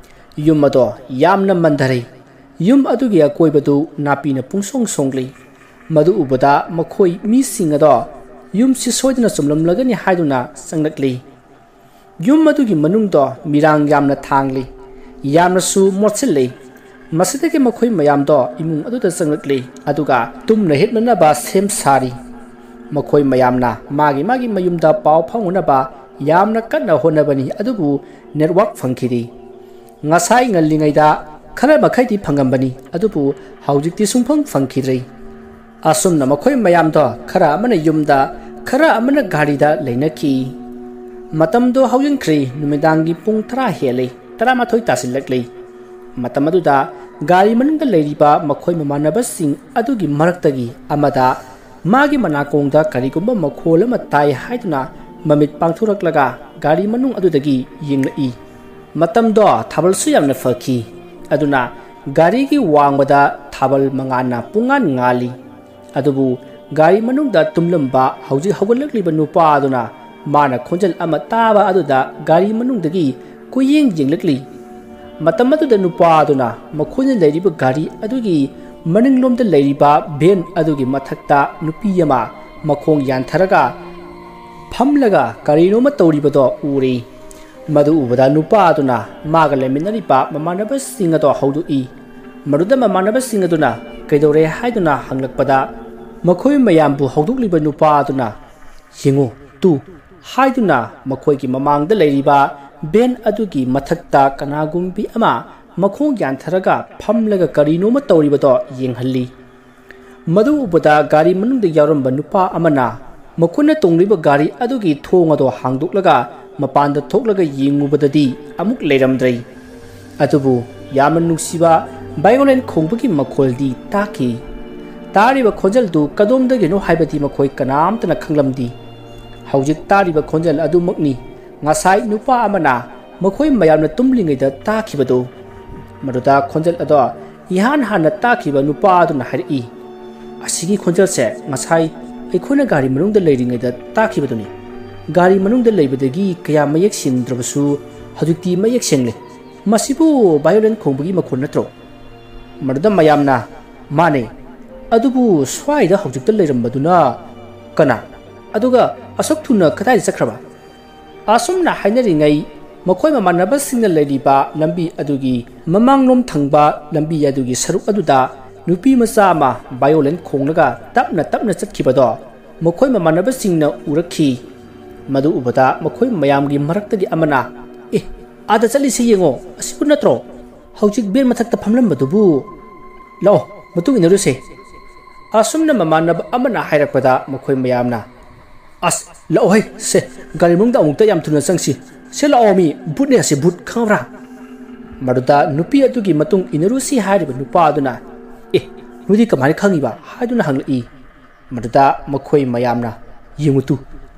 ꯌꯨꯝ ꯑꯗꯣ ꯌꯥꯝꯅ ꯃꯟꯊꯔꯦ꯫ ꯌꯨꯝ ꯑꯗꯨꯒꯤ ꯑꯀꯣꯏꯕꯗꯨ ꯅꯥꯄꯤꯅ ꯄꯨꯡꯁꯣꯡ ꯁꯣꯡꯂꯤ꯫ ꯃꯗꯨ ꯎꯕꯗ ꯃꯈꯣꯏ ꯃꯤꯁꯤꯡ ꯑꯗꯣ ꯌꯨꯝꯁꯤ ꯁꯣꯏꯗꯅ ꯆꯨꯝꯂꯝꯂꯒꯅꯤ ꯍꯥꯏꯗꯨꯅ ꯆꯪꯂꯛꯂꯤ꯫ ꯌꯨꯝ ꯑꯗꯨꯒꯤ ꯃꯅꯨꯡꯗꯣ ꯃꯤꯔꯥꯡ ꯌꯥꯝꯅ ꯊꯥꯡꯂꯤ, ꯌꯥꯝꯅꯁꯨ ꯃꯣꯠꯁꯤꯜꯂꯤ꯫ ꯃꯁꯤꯗꯒꯤ ꯃꯈꯣꯏ ꯃꯌꯥꯝꯗꯣ ꯏꯃꯨꯡ ꯑꯗꯨꯗ ꯆꯪꯂꯛꯂꯤ, ꯑꯗꯨꯒ ꯇꯨꯝꯅ ꯍꯤꯞꯅꯅꯕ ꯁꯦꯝ ꯁꯥꯔꯤ꯫ ꯃꯈꯣꯏ ꯃꯌꯥꯝꯅ ꯃꯥꯒꯤ ꯃꯥꯒꯤ ꯃꯌꯨꯝꯗ ꯄꯥꯎ ꯐꯥꯎꯅꯅꯕ ꯌꯥꯝꯅ ꯀꯟꯅ ꯍꯣꯠꯅꯕꯅꯤ, ꯑꯗꯨꯕꯨ ꯅꯦꯠꯋꯥꯛ ꯐꯪꯈꯤꯗꯦ꯫ ꯉꯁꯥꯏ ꯉꯜꯂꯤꯉꯩꯗ ꯈꯔ ꯃꯈꯩꯗꯤ ꯐꯪꯉꯝꯕꯅꯤ, ꯑꯗꯨꯕꯨ ꯍꯧꯖꯤꯛꯇꯤ ꯁꯨꯡꯐꯪ ꯐꯪꯈꯤꯗ꯭ꯔꯦ꯫ ꯑꯁꯨꯝꯅ ꯃꯈꯣꯏ ꯃꯌꯥꯝꯗꯣ ꯈꯔ ꯑꯃꯅ ꯌꯨꯝꯗ, ꯈꯔ ꯑꯃꯅ ꯒꯥꯔꯤꯗ ꯂꯩꯅꯈꯤ꯫ ꯃꯇꯝꯗꯣ ꯍꯧꯖꯤꯟꯈ꯭ꯔꯦ, ꯅꯨꯃꯤꯗꯥꯡꯒꯤ ꯄꯨꯡ ꯇꯔꯥ ꯍꯦꯜꯂꯦ, ꯇꯔꯥꯃꯥꯊꯣꯏ ꯇꯥꯁꯤꯜꯂꯛꯂꯦ꯫ ꯃꯇꯝ ꯑꯗꯨꯗ ꯒꯥꯔꯤ ꯃꯅꯨꯡꯗ ꯂꯩꯔꯤꯕ ꯃꯈꯣꯏ ꯃꯃꯥꯟꯅꯕꯁꯤꯡ ꯑꯗꯨꯒꯤ ꯃꯔꯛꯇꯒꯤ ꯑꯃꯗ ꯃꯥꯒꯤ ꯃꯅꯥꯀꯣꯡꯗ ꯀꯔꯤꯒꯨꯝꯕ ꯃꯈꯣꯜ ꯑꯃ ꯇꯥꯏ ꯍꯥꯏꯗꯨꯅ ꯃꯃꯤꯠ ꯄꯥꯡꯊꯣꯔꯛꯂꯒ ꯒꯥꯔꯤ ꯃꯅꯨꯡ ꯑꯗꯨꯗꯒꯤ ꯌꯦꯡꯂꯛꯏ꯫ ꯃꯇꯝꯗꯣ ꯊꯥꯕꯜꯁꯨ ꯌꯥꯝꯅ ꯐꯈꯤ꯫ ꯑꯗꯨꯅ ꯒꯥꯔꯤꯒꯤ ꯋꯥꯡꯃꯗ ꯊꯥꯕꯜ ꯃꯉꯥꯜꯅ ꯄꯨꯡꯉꯥꯟ ꯉꯥꯜꯂꯤ꯫ ꯑꯗꯨꯕꯨ ꯒꯥꯔꯤ ꯃꯅꯨꯡꯗ ꯇꯨꯝꯂꯝꯕ ꯍꯧꯖꯤꯛ ꯍꯧꯒꯠꯂꯛꯂꯤꯕ ꯅꯨꯄꯥ ꯑꯗꯨꯅ ꯃꯥꯅ ꯈꯣꯟꯖꯦꯜ ꯑꯃ ꯇꯥꯕ ꯑꯗꯨꯗ ꯒꯥꯔꯤ ꯃꯅꯨꯡꯗꯒꯤ ꯀꯨꯌꯦꯡ ꯌꯦꯡꯂꯛꯂꯤ꯫ ꯃꯇꯝ ꯑꯗꯨꯗ ꯅꯨꯄꯥ ꯑꯗꯨꯅ ꯃꯈꯣꯏꯅ ꯂꯩꯔꯤꯕ ꯒꯥꯔꯤ ꯑꯗꯨꯒꯤ ꯃꯅꯤꯡꯂꯣꯝꯗ ꯂꯩꯔꯤꯕ ꯚꯦꯟ ꯑꯗꯨꯒꯤ ꯃꯊꯛꯇ ꯅꯨꯄꯤ ꯑꯃ ꯃꯈꯣꯡ ꯌꯥꯟꯊꯔꯒ ꯐꯝꯂꯒ ꯀꯔꯤꯅꯣꯃ ꯇꯧꯔꯤꯕꯗꯣ ꯎꯔꯤ꯫ ꯃꯗꯨ ꯎꯕꯗ ꯅꯨꯄꯥ ꯑꯗꯨꯅ ꯃꯥꯒ ꯂꯩꯃꯤꯟꯅꯔꯤꯕ ꯃꯃꯥꯟꯅꯕꯁꯤꯡ ꯑꯗꯣ ꯍꯧꯗꯣꯛꯏ꯫ ꯃꯗꯨꯗ ꯃꯃꯥꯟꯅꯕꯁꯤꯡ ꯑꯗꯨꯅ ꯀꯩꯗꯧꯔꯦ ꯍꯥꯏꯗꯨꯅ ꯍꯪꯂꯛꯄꯗ, ꯃꯈꯣꯏ ꯃꯌꯥꯝꯕꯨ ꯍꯧꯗꯣꯛꯂꯤꯕ ꯅꯨꯄꯥ ꯑꯗꯨꯅ, "ꯌꯦꯡꯉꯨ, ꯇꯨ," ꯍꯥꯏꯗꯨꯅ ꯃꯈꯣꯏꯒꯤ ꯃꯃꯥꯡꯗ ꯂꯩꯔꯤꯕ ꯚꯦꯟ ꯑꯗꯨꯒꯤ ꯃꯊꯛꯇ ꯀꯅꯥꯒꯨꯝꯕꯤ ꯑꯃ ꯃꯈꯣꯡ ꯌꯥꯟꯊꯔꯒ ꯐꯝꯂꯒ ꯀꯔꯤꯅꯣꯃ ꯇꯧꯔꯤꯕꯗꯣ ꯌꯦꯡꯍꯜꯂꯤ꯫ ꯃꯗꯨ ꯎꯕꯗ ꯒꯥꯔꯤ ꯃꯅꯨꯡꯗ ꯌꯥꯎꯔꯝꯕ ꯅꯨꯄꯥ ꯑꯃꯅ ꯃꯈꯣꯏꯅ ꯇꯣꯡꯂꯤꯕ ꯒꯥꯔꯤ ꯑꯗꯨꯒꯤ ꯊꯣꯡ ꯑꯗꯣ ꯍꯥꯡꯗꯣꯛꯂꯒ ꯃꯄꯥꯟꯗ ꯊꯣꯛꯂꯒ ꯌꯦꯡꯉꯨꯕꯗꯗꯤ ꯑꯃꯨꯛ ꯂꯩꯔꯝꯗ꯭ꯔꯦ꯫ ꯑꯗꯨꯕꯨ ꯌꯥꯝꯅ ꯅꯨꯡꯁꯤꯕ ꯚꯥꯏꯑꯣꯂꯤꯟ ꯈꯣꯡꯕꯒꯤ ꯃꯈꯣꯜꯗꯤ ꯇꯥꯈꯤ꯫ ꯇꯥꯔꯤꯕ ꯈꯣꯟꯖꯦꯜꯗꯨ ꯀꯗꯣꯝꯗꯒꯤꯅꯣ ꯍꯥꯏꯕꯗꯤ ꯃꯈꯣꯏ ꯀꯅꯥꯝꯇꯅ ꯈꯪꯂꯝꯗꯦ꯫ ꯍꯧꯖꯤꯛ ꯇꯥꯔꯤꯕ ꯈꯣꯟꯖꯦꯜ ꯑꯗꯨꯃꯛꯅꯤ ꯉꯁꯥꯏ ꯅꯨꯄꯥ ꯑꯃꯅ ꯃꯈꯣꯏ ꯃꯌꯥꯝꯅ ꯇꯨꯝꯂꯤꯉꯩꯗ ꯇꯥꯈꯤꯕꯗꯨ꯫ ꯃꯗꯨꯗ ꯈꯣꯟꯖꯦꯜ ꯑꯗꯣ ꯏꯍꯥꯟ ꯍꯥꯟꯅ ꯇꯥꯈꯤꯕ ꯅꯨꯄꯥ ꯑꯗꯨꯅ ꯍꯥꯏꯔꯛꯏ, "ꯑꯁꯤꯒꯤ ꯈꯣꯟꯖꯦꯜꯁꯦ ꯉꯁꯥꯏ ꯑꯩꯈꯣꯏꯅ ꯒꯥꯔꯤ ꯃꯅꯨꯡꯗ ꯂꯩꯔꯤꯉꯩꯗ ꯇꯥꯈꯤꯕꯗꯨꯅꯤ꯫ ꯒꯥꯔꯤ ꯃꯅꯨꯡꯗ ꯂꯩꯕꯗꯒꯤ ꯀꯌꯥ ꯃꯌꯦꯛ ꯁꯦꯡꯗ꯭ꯔꯕꯁꯨ ꯍꯧꯖꯤꯛꯇꯤ ꯃꯌꯦꯛ ꯁꯦꯡꯂꯦ꯫ ꯃꯁꯤꯕꯨ ꯚꯥꯏꯑꯣꯂꯤꯟ ꯈꯣꯡꯕꯒꯤ ꯃꯈꯣꯟ ꯅꯠꯇ꯭ꯔꯣ?" ꯃꯗꯨꯗ ꯃꯌꯥꯝꯅ, "ꯃꯥꯅꯦ, ꯑꯗꯨꯕꯨ ꯁ꯭ꯋꯥꯏꯗ ꯍꯧꯖꯤꯛꯇ ꯂꯩꯔꯝꯕꯗꯨꯅ ꯀꯅꯥ? ꯑꯗꯨꯒ ꯑꯁꯨꯛ ꯊꯨꯅ ꯀꯗꯥꯏꯗ ꯆꯠꯈ꯭ꯔꯕ?" ꯑꯁꯨꯝꯅ ꯍꯥꯏꯅꯔꯤꯉꯩ, ꯃꯈꯣꯏ ꯃꯃꯥꯟꯅꯕꯁꯤꯡꯅ ꯂꯩꯔꯤꯕ ꯂꯝꯕꯤ ꯑꯗꯨꯒꯤ ꯃꯃꯥꯡꯂꯣꯝ ꯊꯪꯕ ꯂꯝꯕꯤ ꯑꯗꯨꯒꯤ ꯁꯔꯨꯛ ꯑꯗꯨꯗ ꯅꯨꯄꯤ ꯃꯆꯥ ꯑꯃ ꯚꯥꯏꯑꯣꯂꯤꯟ ꯈꯣꯡꯂꯒ ꯇꯞꯅ ꯇꯞꯅ ꯆꯠꯈꯤꯕꯗꯣ ꯃꯈꯣꯏ ꯃꯃꯥꯟꯅꯕꯁꯤꯡꯅ ꯎꯔꯛꯈꯤ꯫ ꯃꯗꯨ ꯎꯕꯗ ꯃꯈꯣꯏ ꯃꯌꯥꯝꯒꯤ ꯃꯔꯛꯇꯒꯤ ꯑꯃꯅ, "ꯑꯦ, ꯑꯥꯗ ꯆꯠꯂꯤꯁꯤ ꯌꯦꯡꯉꯣ, ꯑꯁꯤꯕꯨ ꯅꯠꯇ꯭ꯔꯣ? ꯍꯧꯖꯤꯛ ꯚꯦꯟ ꯃꯊꯛꯇ ꯐꯝꯂꯝꯕꯗꯨꯕꯨ? ꯂꯥꯛꯑꯣ, ꯃꯇꯨꯡ ꯏꯟꯅꯔꯨꯁꯦ꯫" ꯑꯁꯨꯝꯅ ꯃꯃꯥꯟꯅꯕ ꯑꯃꯅ ꯍꯥꯏꯔꯛꯄꯗ ꯃꯈꯣꯏ ꯃꯌꯥꯝꯅ, "ꯑꯁ, ꯂꯥꯛꯑꯣꯍꯦ, ꯁꯦ, ꯒꯥꯔꯤ ꯃꯅꯨꯡꯗ ꯑꯃꯨꯛꯇ ꯌꯥꯝ ꯊꯨꯅ ꯆꯪꯁꯤ꯫ ꯁꯦ ꯂꯥꯛꯑꯣ ꯃꯤ, ꯚꯨꯠꯅꯦ ꯑꯁꯤ, ꯚꯨꯠ, ꯈꯪꯉꯕ꯭ꯔꯥ?" ꯃꯗꯨꯗ ꯅꯨꯄꯤ ꯑꯗꯨꯒꯤ ꯃꯇꯨꯡ ꯏꯟꯅꯔꯨꯁꯤ ꯍꯥꯏꯔꯤꯕ ꯅꯨꯄꯥ ꯑꯗꯨꯅ, "ꯑꯦ, ꯅꯣꯏꯗꯤ ꯀꯃꯥꯏꯅ ꯈꯪꯉꯤꯕ?" ꯍꯥꯏꯗꯨꯅ ꯍꯪꯂꯛꯏ꯫ ꯃꯗꯨꯗ ꯃꯈꯣꯏ ꯃꯌꯥꯝꯅ, "ꯌꯦꯡꯉꯨ ꯇꯨ,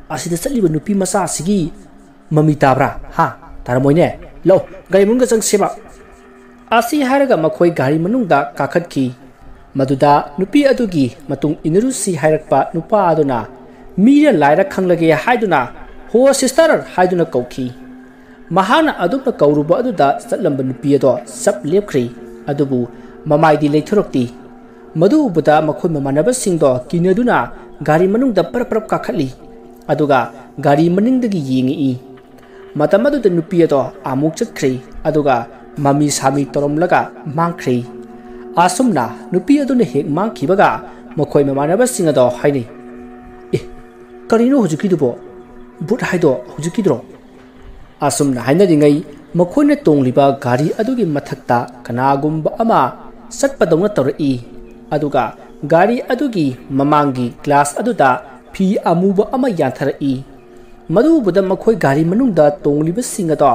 ꯑꯁꯤꯗ ꯆꯠꯂꯤꯕ ꯅꯨꯄꯤ ꯃꯆꯥ ꯑꯁꯤꯒꯤ ꯃꯃꯤ ꯇꯥꯕ꯭ꯔꯥ? ꯍꯥ? ꯇꯥꯔꯝꯃꯣꯏꯅꯦ꯫ ꯂꯥꯛꯑꯣ, ꯒꯥꯔꯤ ꯃꯅꯨꯡꯗ ꯆꯪꯁꯦꯕ꯫" ꯑꯁꯤ ꯍꯥꯏꯔꯒ ꯃꯈꯣꯏ ꯒꯥꯔꯤ ꯃꯅꯨꯡꯗ ꯀꯥꯈꯠꯈꯤ꯫ ꯃꯗꯨꯗ ꯅꯨꯄꯤ ꯑꯗꯨꯒꯤ ꯃꯇꯨꯡ ꯏꯟꯅꯔꯨꯁꯤ ꯍꯥꯏꯔꯛꯄ ꯅꯨꯄꯥ ꯑꯗꯨꯅ, "ꯃꯤꯔ ꯂꯥꯏꯔ ꯈꯪꯂꯒꯦ" ꯍꯥꯏꯗꯨꯅ, "ꯍꯣ ꯁꯤꯁꯇꯔ" ꯍꯥꯏꯗꯨꯅ ꯀꯧꯈꯤ꯫ ꯃꯍꯥꯛꯅ ꯑꯗꯨꯝꯅ ꯀꯧꯔꯨꯕ ꯑꯗꯨꯗ ꯆꯠꯂꯝꯕ ꯅꯨꯄꯤ ꯑꯗꯣ ꯆꯞ ꯂꯦꯞꯈ꯭ꯔꯦ꯫ ꯑꯗꯨꯕꯨ ꯃꯃꯥꯏꯗꯤ ꯂꯩꯊꯣꯔꯛꯇꯦ꯫ ꯃꯗꯨ ꯎꯕꯗ ꯃꯈꯣꯏ ꯃꯃꯥꯟꯅꯕꯁꯤꯡꯗꯣ ꯀꯤꯅꯗꯨꯅ ꯒꯥꯔꯤ ꯃꯅꯨꯡꯗ ꯄꯔꯞ ꯄꯔꯞ ꯀꯥꯈꯠꯂꯤ꯫ ꯑꯗꯨꯒ ꯒꯥꯔꯤ ꯃꯅꯤꯡꯗꯒꯤ ꯌꯦꯡꯉꯛꯏ꯫ ꯃꯇꯝ ꯑꯗꯨꯗ ꯅꯨꯄꯤ ꯑꯗꯣ ꯑꯃꯨꯛ ꯆꯠꯈ꯭ꯔꯦ, ꯑꯗꯨꯒ ꯃꯃꯤ ꯁꯥꯃꯤ ꯇꯧꯔꯝꯂꯒ ꯃꯥꯡꯈ꯭ꯔꯦ꯫ ꯑꯁꯨꯝꯅ ꯅꯨꯄꯤ ꯑꯗꯨꯅ ꯍꯦꯛ ꯃꯥꯡꯈꯤꯕꯒ ꯃꯈꯣꯏ ꯃꯃꯥꯟꯅꯕꯁꯤꯡ ꯑꯗꯣ ꯍꯥꯏꯅꯩ, "ꯑꯦ, ꯀꯔꯤꯅꯣ ꯍꯧꯖꯤꯛꯀꯤꯗꯨꯕꯣ? ꯚꯨꯠ ꯍꯥꯏꯗꯣ ꯍꯧꯖꯤꯛꯀꯤꯗꯨꯔꯣ?" ꯑꯁꯨꯝꯅ ꯍꯥꯏꯅꯔꯤꯉꯩ ꯃꯈꯣꯏꯅ ꯇꯣꯡꯂꯤꯕ ꯒꯥꯔꯤ ꯑꯗꯨꯒꯤ ꯃꯊꯛꯇ ꯀꯅꯥꯒꯨꯝꯕ ꯑꯃ ꯆꯠꯄꯗꯧꯅ ꯇꯧꯔꯛꯏ꯫ ꯑꯗꯨꯒ ꯒꯥꯔꯤ ꯑꯗꯨꯒꯤ ꯃꯃꯥꯡꯒꯤ ꯒ꯭ꯂꯥꯁ ꯑꯗꯨꯗ ꯐꯤ ꯑꯃꯨꯕ ꯑꯃ ꯌꯥꯟꯊꯔꯛꯏ꯫ ꯃꯗꯨ ꯎꯕꯗ ꯃꯈꯣꯏ ꯒꯥꯔꯤ ꯃꯅꯨꯡꯗ ꯇꯣꯡꯂꯤꯕꯁꯤꯡ ꯑꯗꯣ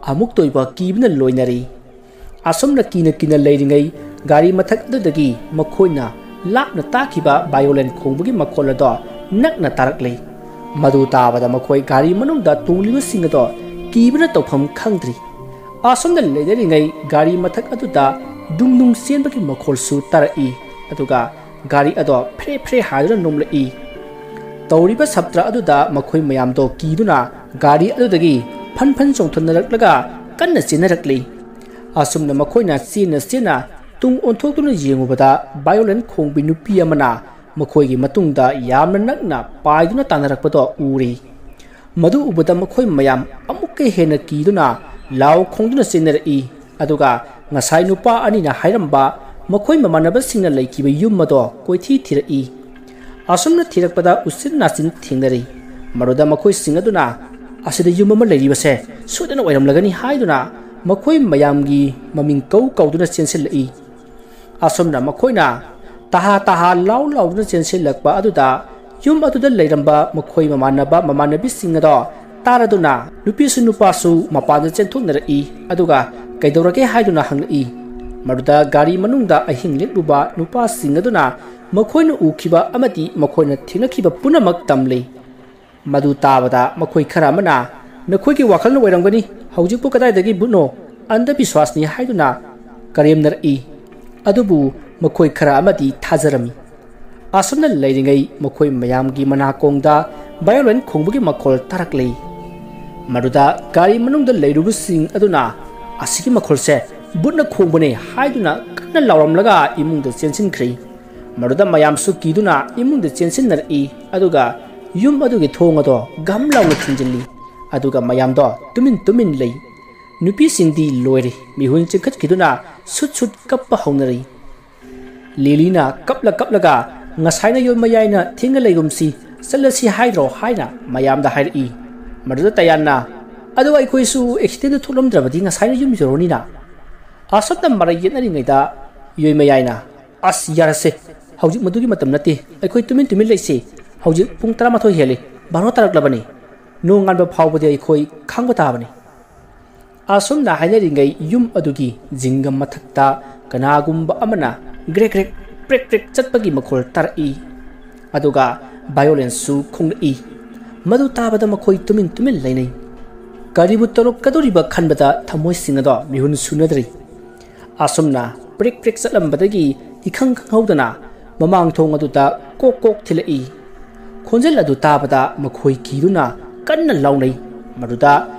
ꯑꯃꯨꯛꯇ ꯑꯣꯏꯕ ꯀꯤꯕꯅ ꯂꯣꯏꯅꯔꯤ꯫ ꯑꯁꯨꯝꯅ ꯀꯤꯅ ꯀꯤꯅ ꯂꯩꯔꯤꯉꯩ ꯒꯥꯔꯤ ꯃꯊꯛ ꯑꯗꯨꯗꯒꯤ ꯃꯈꯣꯏꯅ ꯂꯥꯞꯅ ꯇꯥꯈꯤꯕ violin ꯈꯣꯡꯕꯒꯤ ꯃꯈꯣꯜ ꯑꯗꯣ ꯅꯛꯅ ꯇꯥꯔꯛꯂꯤ꯫ ꯃꯗꯨ ꯇꯥꯕꯗ ꯃꯈꯣꯏ ꯒꯥꯔꯤ ꯃꯅꯨꯡꯗ ꯇꯣꯡꯂꯤꯕꯁꯤꯡ ꯑꯗꯣ ꯀꯤꯕꯅ ꯇꯧꯐꯝ ꯈꯪꯗ꯭ꯔꯤ꯫ ꯑꯁꯨꯝꯅ ꯂꯩꯅꯔꯤꯉꯩ ꯒꯥꯔꯤ ꯃꯊꯛ ꯑꯗꯨꯗ ꯗꯨꯡ ꯗꯨꯡ ꯆꯦꯟꯕꯒꯤ ꯃꯈꯣꯜꯁꯨ ꯇꯥꯔꯛꯏ꯫ ꯑꯗꯨꯒ ꯒꯥꯔꯤ ꯑꯗꯣ ꯐ꯭ꯔꯦ ꯐ꯭ꯔꯦ ꯍꯥꯏꯗꯨꯅ ꯅꯣꯝꯂꯛꯏ꯫ ꯇꯧꯔꯤꯕ ꯁꯞꯇ꯭ꯔ ꯑꯗꯨꯗ ꯃꯈꯣꯏ ꯃꯌꯥꯝꯗꯣ ꯀꯤꯗꯨꯅ ꯒꯥꯔꯤ ꯑꯗꯨꯗꯒꯤ ꯐꯟ ꯐꯟ ꯆꯣꯡꯊꯅꯔꯛꯂꯒ ꯀꯟꯅ ꯆꯦꯟꯅꯔꯛꯂꯤ꯫ ꯑꯁꯨꯝꯅ ꯃꯈꯣꯏꯅ ꯆꯦꯟꯅ ꯆꯦꯟꯅ ꯇꯨꯡ ꯑꯣꯟꯊꯣꯛꯇꯨꯅ ꯌꯦꯡꯉꯨꯕꯗ violin ꯈꯣꯡꯕꯤ ꯅꯨꯄꯤ ꯑꯃꯅ ꯃꯈꯣꯏꯒꯤ ꯃꯇꯨꯡꯗ ꯌꯥꯝꯅ ꯅꯛꯅ ꯄꯥꯏꯗꯨꯅ ꯇꯥꯟꯅꯔꯛꯄꯗꯣ ꯎꯔꯤ꯫ ꯃꯗꯨ ꯎꯕꯗ ꯃꯈꯣꯏ ꯃꯌꯥꯝ ꯑꯃꯨꯛꯀ ꯍꯦꯟꯅ ꯀꯤꯗꯨꯅ ꯂꯥꯎ ꯈꯣꯡꯗꯨꯅ ꯆꯦꯟꯅꯔꯛꯏ꯫ ꯑꯗꯨꯒ ꯉꯁꯥꯏ ꯅꯨꯄꯥ ꯑꯅꯤꯅ ꯍꯥꯏꯔꯝꯕ ꯃꯈꯣꯏ ꯃꯃꯥꯟꯅꯕꯁꯤꯡꯅ ꯂꯩꯈꯤꯕ ꯌꯨꯝ ꯑꯗꯣ ꯀꯣꯏꯊꯤ ꯊꯤꯔꯛꯏ꯫ ꯑꯁꯨꯝꯅ ꯊꯤꯔꯛꯄꯗ ꯎꯆꯤꯟ ꯅꯥꯆꯤꯟ ꯊꯦꯡꯅꯔꯤ꯫ ꯃꯗꯨꯗ ꯃꯈꯣꯏꯁꯤꯡ ꯑꯗꯨꯅ, "ꯑꯁꯤꯗ ꯌꯨꯝ ꯑꯃ ꯂꯩꯔꯤꯕꯁꯦ ꯁꯣꯏꯗꯅ ꯑꯣꯏꯔꯝꯂꯒꯅꯤ" ꯍꯥꯏꯗꯨꯅ ꯃꯈꯣꯏ ꯃꯌꯥꯝꯒꯤ ꯃꯃꯤꯡ ꯀꯧ ꯀꯧꯗꯨꯅ ꯆꯦꯟꯁꯤꯜꯂꯛꯏ꯫ ꯑꯁꯨꯝꯅ ꯃꯈꯣꯏꯅ ꯇꯍꯥ ꯇꯍꯥ ꯂꯥꯎ ꯂꯥꯎꯗꯨꯅ ꯆꯦꯟꯁꯤꯜꯂꯛꯄ ꯑꯗꯨꯗ ꯌꯨꯝ ꯑꯗꯨꯗ ꯂꯩꯔꯝꯕ ꯃꯈꯣꯏ ꯃꯃꯥꯟꯅꯕ ꯃꯃꯥꯟꯅꯕꯤꯁꯤꯡ ꯑꯗꯣ ꯇꯥꯔꯗꯨꯅ ꯅꯨꯄꯤꯁꯨ ꯅꯨꯄꯥꯁꯨ ꯃꯄꯥꯟꯗ ꯆꯦꯟꯊꯣꯛꯅꯔꯛꯏ꯫ ꯑꯗꯨꯒ "ꯀꯩꯗꯧꯔꯒꯦ?" ꯍꯥꯏꯗꯨꯅ ꯍꯪꯂꯛꯏ꯫ ꯃꯗꯨꯗ ꯒꯥꯔꯤ ꯃꯅꯨꯡꯗ ꯑꯍꯤꯡ ꯂꯦꯛꯂꯨꯕ ꯅꯨꯄꯥꯁꯤꯡ ꯑꯗꯨꯅ ꯃꯈꯣꯏꯅ ꯎꯈꯤꯕ ꯑꯃꯗꯤ ꯃꯈꯣꯏꯅ ꯊꯦꯡꯅꯈꯤꯕ ꯄꯨꯝꯅꯃꯛ ꯇꯝꯂꯤ꯫ ꯃꯗꯨ ꯇꯥꯕꯗ ꯃꯈꯣꯏ ꯈꯔ ꯑꯃꯅ, "ꯅꯈꯣꯏꯒꯤ ꯋꯥꯈꯜꯅ ꯑꯣꯏꯔꯝꯒꯅꯤ, ꯍꯧꯖꯤꯛꯄꯨ ꯀꯗꯥꯏꯗꯒꯤ ꯚꯨꯠꯅꯣ? ꯑꯟꯙꯕꯤꯁ꯭ꯋꯥꯁꯅꯤ" ꯍꯥꯏꯗꯨꯅ ꯀꯔꯦꯝꯅꯔꯛꯏ꯫ ꯑꯗꯨꯕꯨ ꯃꯈꯣꯏ ꯈꯔ ꯑꯃꯗꯤ ꯊꯥꯖꯔꯝꯃꯤ꯫ ꯑꯁꯨꯝꯅ ꯂꯩꯔꯤꯉꯩ ꯃꯈꯣꯏ ꯃꯌꯥꯝꯒꯤ ꯃꯅꯥꯀꯣꯡꯗ violin ꯈꯣꯡꯕꯒꯤ ꯃꯈꯣꯜ ꯇꯥꯔꯛꯂꯤ꯫ ꯃꯗꯨꯗ ꯒꯥꯔꯤ ꯃꯅꯨꯡꯗ ꯂꯩꯔꯨꯕꯁꯤꯡ ꯑꯗꯨꯅ, "ꯑꯁꯤꯒꯤ ꯃꯈꯣꯜꯁꯦ ꯚꯨꯠꯅ ꯈꯣꯡꯕꯅꯦ" ꯍꯥꯏꯗꯨꯅ ꯀꯟꯅ ꯂꯥꯎꯔꯝꯂꯒ ꯏꯃꯨꯡꯗ ꯆꯦꯟꯁꯤꯟꯈ꯭ꯔꯤ꯫ ꯃꯗꯨꯗ ꯃꯌꯥꯝꯁꯨ ꯀꯤꯗꯨꯅ ꯏꯃꯨꯡꯗ ꯆꯦꯟꯁꯤꯟꯅꯔꯛꯏ꯫ ꯑꯗꯨꯒ ꯌꯨꯝ ꯑꯗꯨꯒꯤ ꯊꯣꯡ ꯑꯗꯣ ꯒꯝ ꯂꯥꯎꯅ ꯊꯤꯡꯖꯤꯜꯂꯤ꯫ ꯑꯗꯨꯒ ꯃꯌꯥꯝꯗꯣ ꯇꯨꯃꯤꯟ ꯇꯨꯃꯤꯟ ꯂꯩ꯫ ꯅꯨꯄꯤꯁꯤꯡꯗꯤ ꯂꯣꯏꯔꯦ, ꯃꯤꯍꯨꯟ ꯆꯤꯡꯈꯠꯈꯤꯗꯨꯅ ꯁꯨꯠ ꯁꯨꯠ ꯀꯞꯄ ꯍꯧꯅꯔꯤ꯫ ꯂꯤꯂꯤꯅ ꯀꯞꯂ ꯀꯞꯂꯒ, "ꯉꯁꯥꯏꯅ ꯌꯨꯝ ꯃꯌꯥꯏꯅ ꯊꯦꯡꯅ ꯂꯩꯒꯨꯝꯁꯤ, ꯆꯠꯂꯁꯤ ꯍꯥꯏꯗ꯭ꯔꯣ?" ꯍꯥꯏꯅ ꯃꯌꯥꯝꯗ ꯍꯥꯏꯔꯛꯏ꯫ ꯃꯗꯨꯗ ꯇꯌꯥꯟꯅ, "ꯑꯗꯣ ꯑꯩꯈꯣꯏꯁꯨ ꯑꯦꯛꯁꯤꯗꯦꯟꯗ ꯊꯣꯛꯂꯝꯗ꯭ꯔꯕꯗꯤ ꯉꯁꯥꯏꯅ ꯌꯨꯝ ꯌꯧꯔꯅꯤꯅ?" ꯑꯁꯨꯝꯅ ꯃꯔꯩ ꯌꯦꯠꯅꯔꯤꯉꯩꯗ ꯌꯣꯏꯃꯌꯥꯏꯅ, "ꯑꯁ, ꯌꯥꯔꯁꯦ, ꯍꯧꯖꯤꯛ ꯃꯗꯨꯒꯤ ꯃꯇꯝ ꯅꯠꯇꯦ, ꯑꯩꯈꯣꯏ ꯇꯨꯃꯤꯟ ꯇꯨꯃꯤꯟ ꯂꯩꯁꯤ꯫ ꯍꯧꯖꯤꯛ ꯄꯨꯡ ꯇꯔꯥꯃꯥꯊꯣꯏ ꯍꯦꯜꯂꯤ, ꯕꯥꯔꯣ ꯇꯥꯔꯛꯂꯕꯅꯤ꯫ ꯅꯣꯡꯉꯥꯟꯕ ꯐꯥꯎꯕꯗꯤ ꯑꯩꯈꯣꯏ ꯈꯥꯡꯕ ꯇꯥꯕꯅꯤ"꯫ ꯑꯁꯨꯝꯅ ꯍꯥꯏꯅꯔꯤꯉꯩ ꯌꯨꯝ ꯑꯗꯨꯒꯤ ꯖꯤꯡꯒ ꯃꯊꯛꯇ ꯀꯅꯥꯒꯨꯝꯕ ꯑꯃꯅ ꯒ꯭ꯔꯦꯛ ꯒ꯭ꯔꯦꯛ ꯄ꯭ꯔꯦꯛ ꯄ꯭ꯔꯦꯛ ꯆꯠꯄꯒꯤ ꯃꯈꯣꯜ ꯇꯥꯔꯛꯏ꯫ ꯑꯗꯨꯒ ꯚꯥꯏꯑꯣꯂꯤꯟꯁꯨ ꯈꯣꯡꯂꯛꯏ꯫ ꯃꯗꯨ ꯇꯥꯕꯗ ꯃꯈꯣꯏ ꯇꯨꯃꯤꯟ ꯇꯨꯃꯤꯟ ꯂꯩꯅꯩ꯫ ꯀꯔꯤꯕꯨ ꯇꯧꯔꯛꯀꯗꯧꯔꯤꯕ ꯈꯟꯕꯗ ꯊꯃꯣꯏꯁꯤꯡ ꯑꯗꯣ ꯃꯤꯍꯨꯟ ꯁꯨꯅꯗ꯭ꯔꯤ꯫ ꯑꯁꯨꯝꯅ ꯄ꯭ꯔꯤꯛ ꯄ꯭ꯔꯤꯛ ꯆꯠꯂꯝꯕꯗꯒꯤ ꯏꯈꯪ ꯈꯪꯍꯧꯗꯅ ꯃꯃꯥꯡ ꯊꯣꯡ ꯑꯗꯨꯗ ꯀꯣꯛ ꯀꯣꯛ ꯊꯤꯜꯂꯛꯏ꯫ ꯈꯣꯟꯖꯦꯜ ꯑꯗꯨ ꯇꯥꯕꯗ ꯃꯈꯣꯏ ꯀꯤꯗꯨꯅ ꯀꯟꯅ ꯂꯥꯎꯅꯩ꯫ ꯃꯗꯨꯗ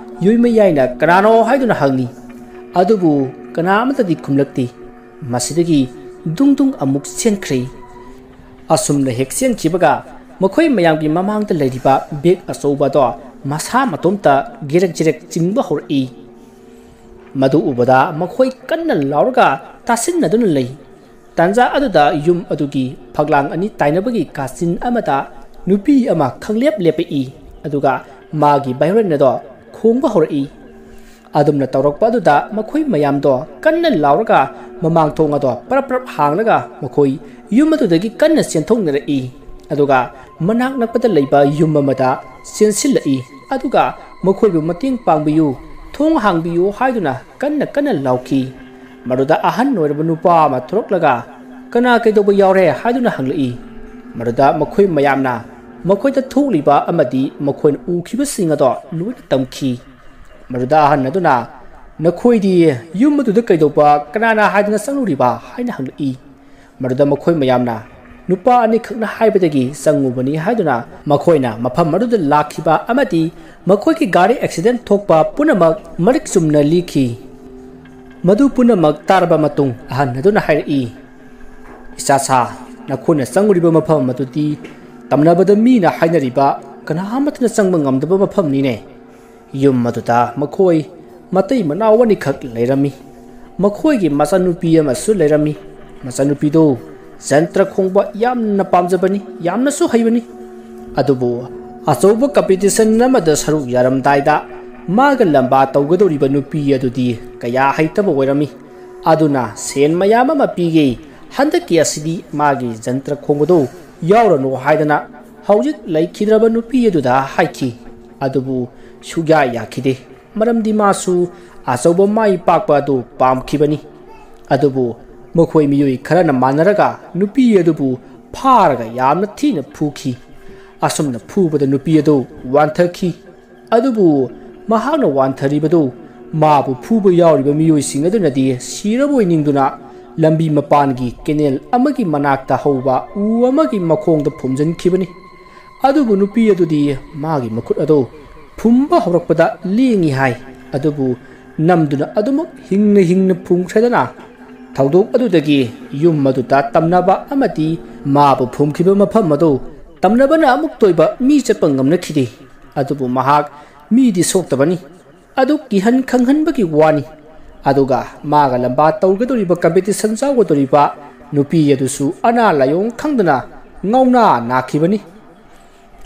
ꯌꯣꯏꯃꯌꯥꯏꯅ "ꯀꯅꯥꯅꯣ?" ꯍꯥꯏꯗꯨꯅ ꯍꯪꯉꯤ꯫ ꯑꯗꯨꯕꯨ ꯀꯅꯥ ꯑꯃꯠꯇꯗꯤ ꯈꯨꯝꯂꯛꯇꯦ꯫ ꯃꯁꯤꯗꯒꯤ ꯗꯨꯡ ꯗꯨꯡ ꯑꯃꯨꯛ ꯆꯦꯟꯈ꯭ꯔꯦ꯫ ꯑꯁꯨꯝꯅ ꯍꯦꯛ ꯆꯦꯟꯈꯤꯕꯒ ꯃꯈꯣꯏ ꯃꯌꯥꯝꯒꯤ ꯃꯃꯥꯡꯗ ꯂꯩꯔꯤꯕ ꯕꯦꯒ ꯑꯆꯧꯕ ꯑꯗꯣ ꯃꯁꯥ ꯃꯇꯣꯝꯇ ꯒꯦꯔꯦꯛ ꯖꯦꯔꯦꯛ ꯆꯤꯡꯕ ꯍꯧꯔꯛꯏ꯫ ꯃꯗꯨ ꯎꯕꯗ ꯃꯈꯣꯏ ꯀꯟꯅ ꯂꯥꯎꯔꯒ ꯇꯥꯁꯤꯟꯅꯗꯨꯅ ꯂꯩ꯫ ꯇꯥꯟꯖꯥ ꯑꯗꯨꯗ ꯌꯨꯝ ꯑꯗꯨꯒꯤ ꯐꯛꯂꯥꯡ ꯑꯅꯤ ꯇꯥꯏꯅꯕꯒꯤ ꯀꯥꯆꯤꯟ ꯑꯃꯗ ꯅꯨꯄꯤ ꯑꯃ ꯈꯪꯂꯦꯞ ꯂꯦꯞꯄꯛꯏ, ꯑꯗꯨꯒ ꯃꯥꯒꯤ ꯚꯥꯏꯑꯣꯂꯤꯟ ꯑꯗꯣ ꯈꯣꯡꯕ ꯍꯧꯔꯛꯏ꯫ ꯑꯗꯨꯝꯅ ꯇꯧꯔꯛꯄ ꯑꯗꯨꯗ ꯃꯈꯣꯏ ꯃꯌꯥꯝꯗꯣ ꯀꯟꯅ ꯂꯥꯎꯔꯒ ꯃꯃꯥꯡ ꯊꯣꯡ ꯑꯗꯣ ꯄꯔꯞ ꯄꯔꯞ ꯍꯥꯡꯂꯒ ꯃꯈꯣꯏ ꯌꯨꯝ ꯑꯗꯨꯗꯒꯤ ꯀꯟꯅ ꯆꯦꯟꯊꯣꯛꯅꯔꯛꯏ꯫ ꯑꯗꯨꯒ ꯃꯅꯥꯛ ꯅꯛꯄꯗ ꯂꯩꯕ ꯌꯨꯝ ꯑꯃꯗ ꯆꯦꯟꯁꯤꯜꯂꯛꯏ꯫ ꯑꯗꯨꯒ ꯃꯈꯣꯏꯕꯨ "ꯃꯇꯦꯡ ꯄꯥꯡꯕꯤꯌꯨ, ꯊꯣꯡ ꯍꯥꯡꯕꯤꯌꯨ" ꯍꯥꯏꯗꯨꯅ ꯀꯟꯅ ꯀꯟꯅ ꯂꯥꯎꯈꯤ꯫ ꯃꯗꯨꯗ ꯑꯍꯟ ꯑꯣꯏꯔꯕ ꯅꯨꯄꯥ ꯑꯃ ꯊꯣꯔꯛꯂꯒ "ꯀꯅꯥ ꯀꯩꯗꯧꯕ ꯌꯥꯎꯔꯦ?" ꯍꯥꯏꯗꯨꯅ ꯍꯪꯂꯛꯏ꯫ ꯃꯗꯨꯗ ꯃꯈꯣꯏ ꯃꯌꯥꯝꯅ ꯃꯈꯣꯏꯗ ꯊꯣꯛꯂꯤꯕ ꯑꯃꯗꯤ ꯃꯈꯣꯏꯅ ꯎꯈꯤꯕꯁꯤꯡ ꯑꯗꯣ ꯂꯣꯏꯅ ꯇꯝꯈꯤ꯫ ꯃꯗꯨꯗ ꯑꯍꯟ ꯑꯗꯨꯅ, "ꯅꯈꯣꯏꯗꯤ ꯌꯨꯝ ꯑꯗꯨꯗ ꯀꯩꯗꯧꯕ, ꯀꯅꯥꯅ ꯍꯥꯏꯗꯅ ꯆꯪꯂꯨꯔꯤꯕ?" ꯍꯥꯏꯅ ꯍꯪꯂꯛꯏ꯫ ꯃꯗꯨꯗ ꯃꯈꯣꯏ ꯃꯌꯥꯝꯅ ꯅꯨꯄꯥ ꯑꯅꯤꯈꯛꯅ ꯍꯥꯏꯕꯗꯒꯤ ꯆꯪꯉꯨꯕꯅꯤ ꯍꯥꯏꯗꯨꯅ ꯃꯈꯣꯏꯅ ꯃꯐꯝ ꯑꯗꯨꯗ ꯂꯥꯛꯈꯤꯕ ꯑꯃꯗꯤ ꯃꯈꯣꯏꯒꯤ ꯒꯥꯔꯤ ꯑꯦꯛꯁꯤꯗꯦꯟ ꯊꯣꯛꯄ ꯄꯨꯝꯅꯃꯛ ꯃꯔꯤꯛ ꯆꯨꯝꯅ ꯂꯤꯈꯤ꯫ ꯃꯗꯨ ꯄꯨꯝꯅꯃꯛ ꯇꯥꯔꯕ ꯃꯇꯨꯡ ꯑꯍꯟ ꯑꯗꯨꯅ ꯍꯥꯏꯔꯛꯏ, "ꯏꯆꯥꯁꯥ, ꯅꯈꯣꯏꯅ ꯆꯪꯉꯨꯔꯤꯕ ꯃꯐꯝ ꯑꯗꯨꯗꯤ ꯇꯝꯅꯕꯗ ꯃꯤꯅ ꯍꯥꯏꯅꯔꯤꯕ ꯀꯅꯥ ꯑꯃꯠꯇꯅ ꯆꯪꯕ ꯉꯝꯗꯕ ꯃꯐꯝꯅꯤꯅꯦ꯫ ꯌꯨꯝ ꯑꯗꯨꯗ ꯃꯈꯣꯏ ꯃꯇꯩ ꯃꯅꯥꯎ ꯑꯅꯤꯈꯛ ꯂꯩꯔꯝꯃꯤ꯫ ꯃꯈꯣꯏꯒꯤ ꯃꯆꯥꯅꯨꯄꯤ ꯑꯃꯁꯨ ꯂꯩꯔꯝꯃꯤ꯫ ꯃꯆꯥꯅꯨꯄꯤꯗꯨ ꯖꯟꯇ꯭ꯔ ꯈꯣꯡꯕ ꯌꯥꯝꯅ ꯄꯥꯝꯖꯕꯅꯤ, ꯌꯥꯝꯅꯁꯨ ꯍꯩꯕꯅꯤ꯫ ꯑꯗꯨꯕꯨ ꯑꯆꯧꯕ ꯀꯝꯄꯤꯇꯤꯁꯟ ꯑꯃꯗ ꯁꯔꯨꯛ ꯌꯥꯔꯝꯗꯥꯏꯗ ꯃꯥꯒ ꯂꯝꯕꯥ ꯇꯧꯒꯗꯧꯔꯤꯕ ꯅꯨꯄꯤ ꯑꯗꯨꯗꯤ ꯀꯌꯥ ꯍꯩꯇꯕ ꯑꯣꯏꯔꯝꯃꯤ꯫ ꯑꯗꯨꯅ ꯁꯦꯟ ꯃꯌꯥꯝ ꯑꯃ ꯄꯤꯒꯦ, ꯍꯟꯗꯛꯀꯤ ꯑꯁꯤꯗꯤ ꯃꯥꯒꯤ ꯖꯟꯇ꯭ꯔ ꯈꯣꯡꯕꯗꯨ ꯌꯥꯎꯔꯅꯨ ꯍꯥꯏꯗꯅ ꯍꯧꯖꯤꯛ ꯂꯩꯈꯤꯗ꯭ꯔꯕ ꯅꯨꯄꯤ ꯑꯗꯨꯗ ꯍꯥꯏꯈꯤ꯫ ꯑꯗꯨꯕꯨ ꯁꯨꯛꯌꯥ ꯌꯥꯈꯤꯗꯦ, ꯃꯔꯝꯗꯤ ꯃꯥꯁꯨ ꯑꯆꯧꯕ ꯃꯥꯏ ꯄꯥꯛꯄ ꯑꯗꯨ ꯄꯥꯝꯈꯤꯕꯅꯤ꯫ ꯑꯗꯨꯕꯨ ꯃꯈꯣꯏ ꯃꯤꯑꯣꯏ ꯈꯔꯅ ꯃꯥꯟꯅꯔꯒ ꯅꯨꯄꯤ ꯑꯗꯨꯕꯨ ꯐꯥꯔꯒ ꯌꯥꯝꯅ ꯊꯤꯅ ꯐꯨꯈꯤ꯫ ꯑꯁꯨꯝꯅ ꯐꯨꯕꯗ ꯅꯨꯄꯤ ꯑꯗꯨ ꯋꯥꯟꯊꯈꯤ꯫ ꯑꯗꯨꯕꯨ ꯃꯍꯥꯛꯅ ꯋꯥꯟꯊꯔꯤꯕꯗꯨ ꯃꯥꯕꯨ ꯐꯨꯕ ꯌꯥꯎꯔꯤꯕ ꯃꯤꯑꯣꯏꯁꯤꯡ ꯑꯗꯨꯅꯗꯤ ꯁꯤꯔꯕꯣꯏ ꯅꯤꯡꯗꯨꯅ ꯂꯝꯕꯤ ꯃꯄꯥꯟꯒꯤ ꯀꯦꯅꯦꯜ ꯑꯃꯒꯤ ꯃꯅꯥꯛꯇ ꯍꯧꯕ ꯎ ꯑꯃꯒꯤ ꯃꯈꯣꯡꯗ ꯐꯨꯝꯖꯤꯟꯈꯤꯕꯅꯤ꯫ ꯑꯗꯨꯕꯨ ꯅꯨꯄꯤ ꯑꯗꯨꯗꯤ ꯃꯥꯒꯤ ꯃꯈꯨꯠ ꯑꯗꯨ ꯐꯨꯝꯕ ꯍꯧꯔꯛꯄꯗ ꯂꯦꯡꯏ ꯍꯥꯏ꯫ ꯑꯗꯨꯕꯨ ꯅꯝꯗꯨꯅ ꯑꯗꯨꯃꯛ ꯍꯤꯡꯅ ꯍꯤꯡꯅ ꯐꯨꯝꯈ꯭ꯔꯦꯗꯅ꯫ ꯊꯧꯗꯣꯛ ꯑꯗꯨꯗꯒꯤ ꯌꯨꯝ ꯑꯗꯨꯗ ꯇꯝꯅꯕ ꯑꯃꯗꯤ ꯃꯥꯕꯨ ꯐꯨꯝꯈꯤꯕ ꯃꯐꯝ ꯑꯗꯨ ꯇꯝꯅꯕꯅ ꯑꯃꯨꯛꯇ ꯑꯣꯏꯕ ꯃꯤ ꯆꯠꯄ ꯉꯝꯅꯈꯤꯗꯦ꯫ ꯑꯗꯨꯕꯨ ꯃꯍꯥꯛ ꯃꯤꯗꯤ ꯁꯣꯛꯇꯕꯅꯤ꯫ ꯑꯗꯨ ꯀꯤꯍꯟ ꯈꯪꯍꯟꯕꯒꯤ ꯋꯥꯅꯤ꯫ ꯑꯗꯨꯒ ꯃꯥꯒ ꯂꯝꯕꯥ ꯇꯧꯒꯗꯧꯔꯤꯕ, ꯀꯝꯄꯤꯇꯤꯁꯟ ꯌꯥꯎꯒꯗꯧꯔꯤꯕ ꯅꯨꯄꯤ ꯑꯗꯨꯁꯨ ꯑꯅꯥ ꯂꯥꯏꯑꯣꯡ ꯈꯪꯗꯅ ꯉꯥꯎꯅꯥ ꯅꯥꯈꯤꯕꯅꯤ꯫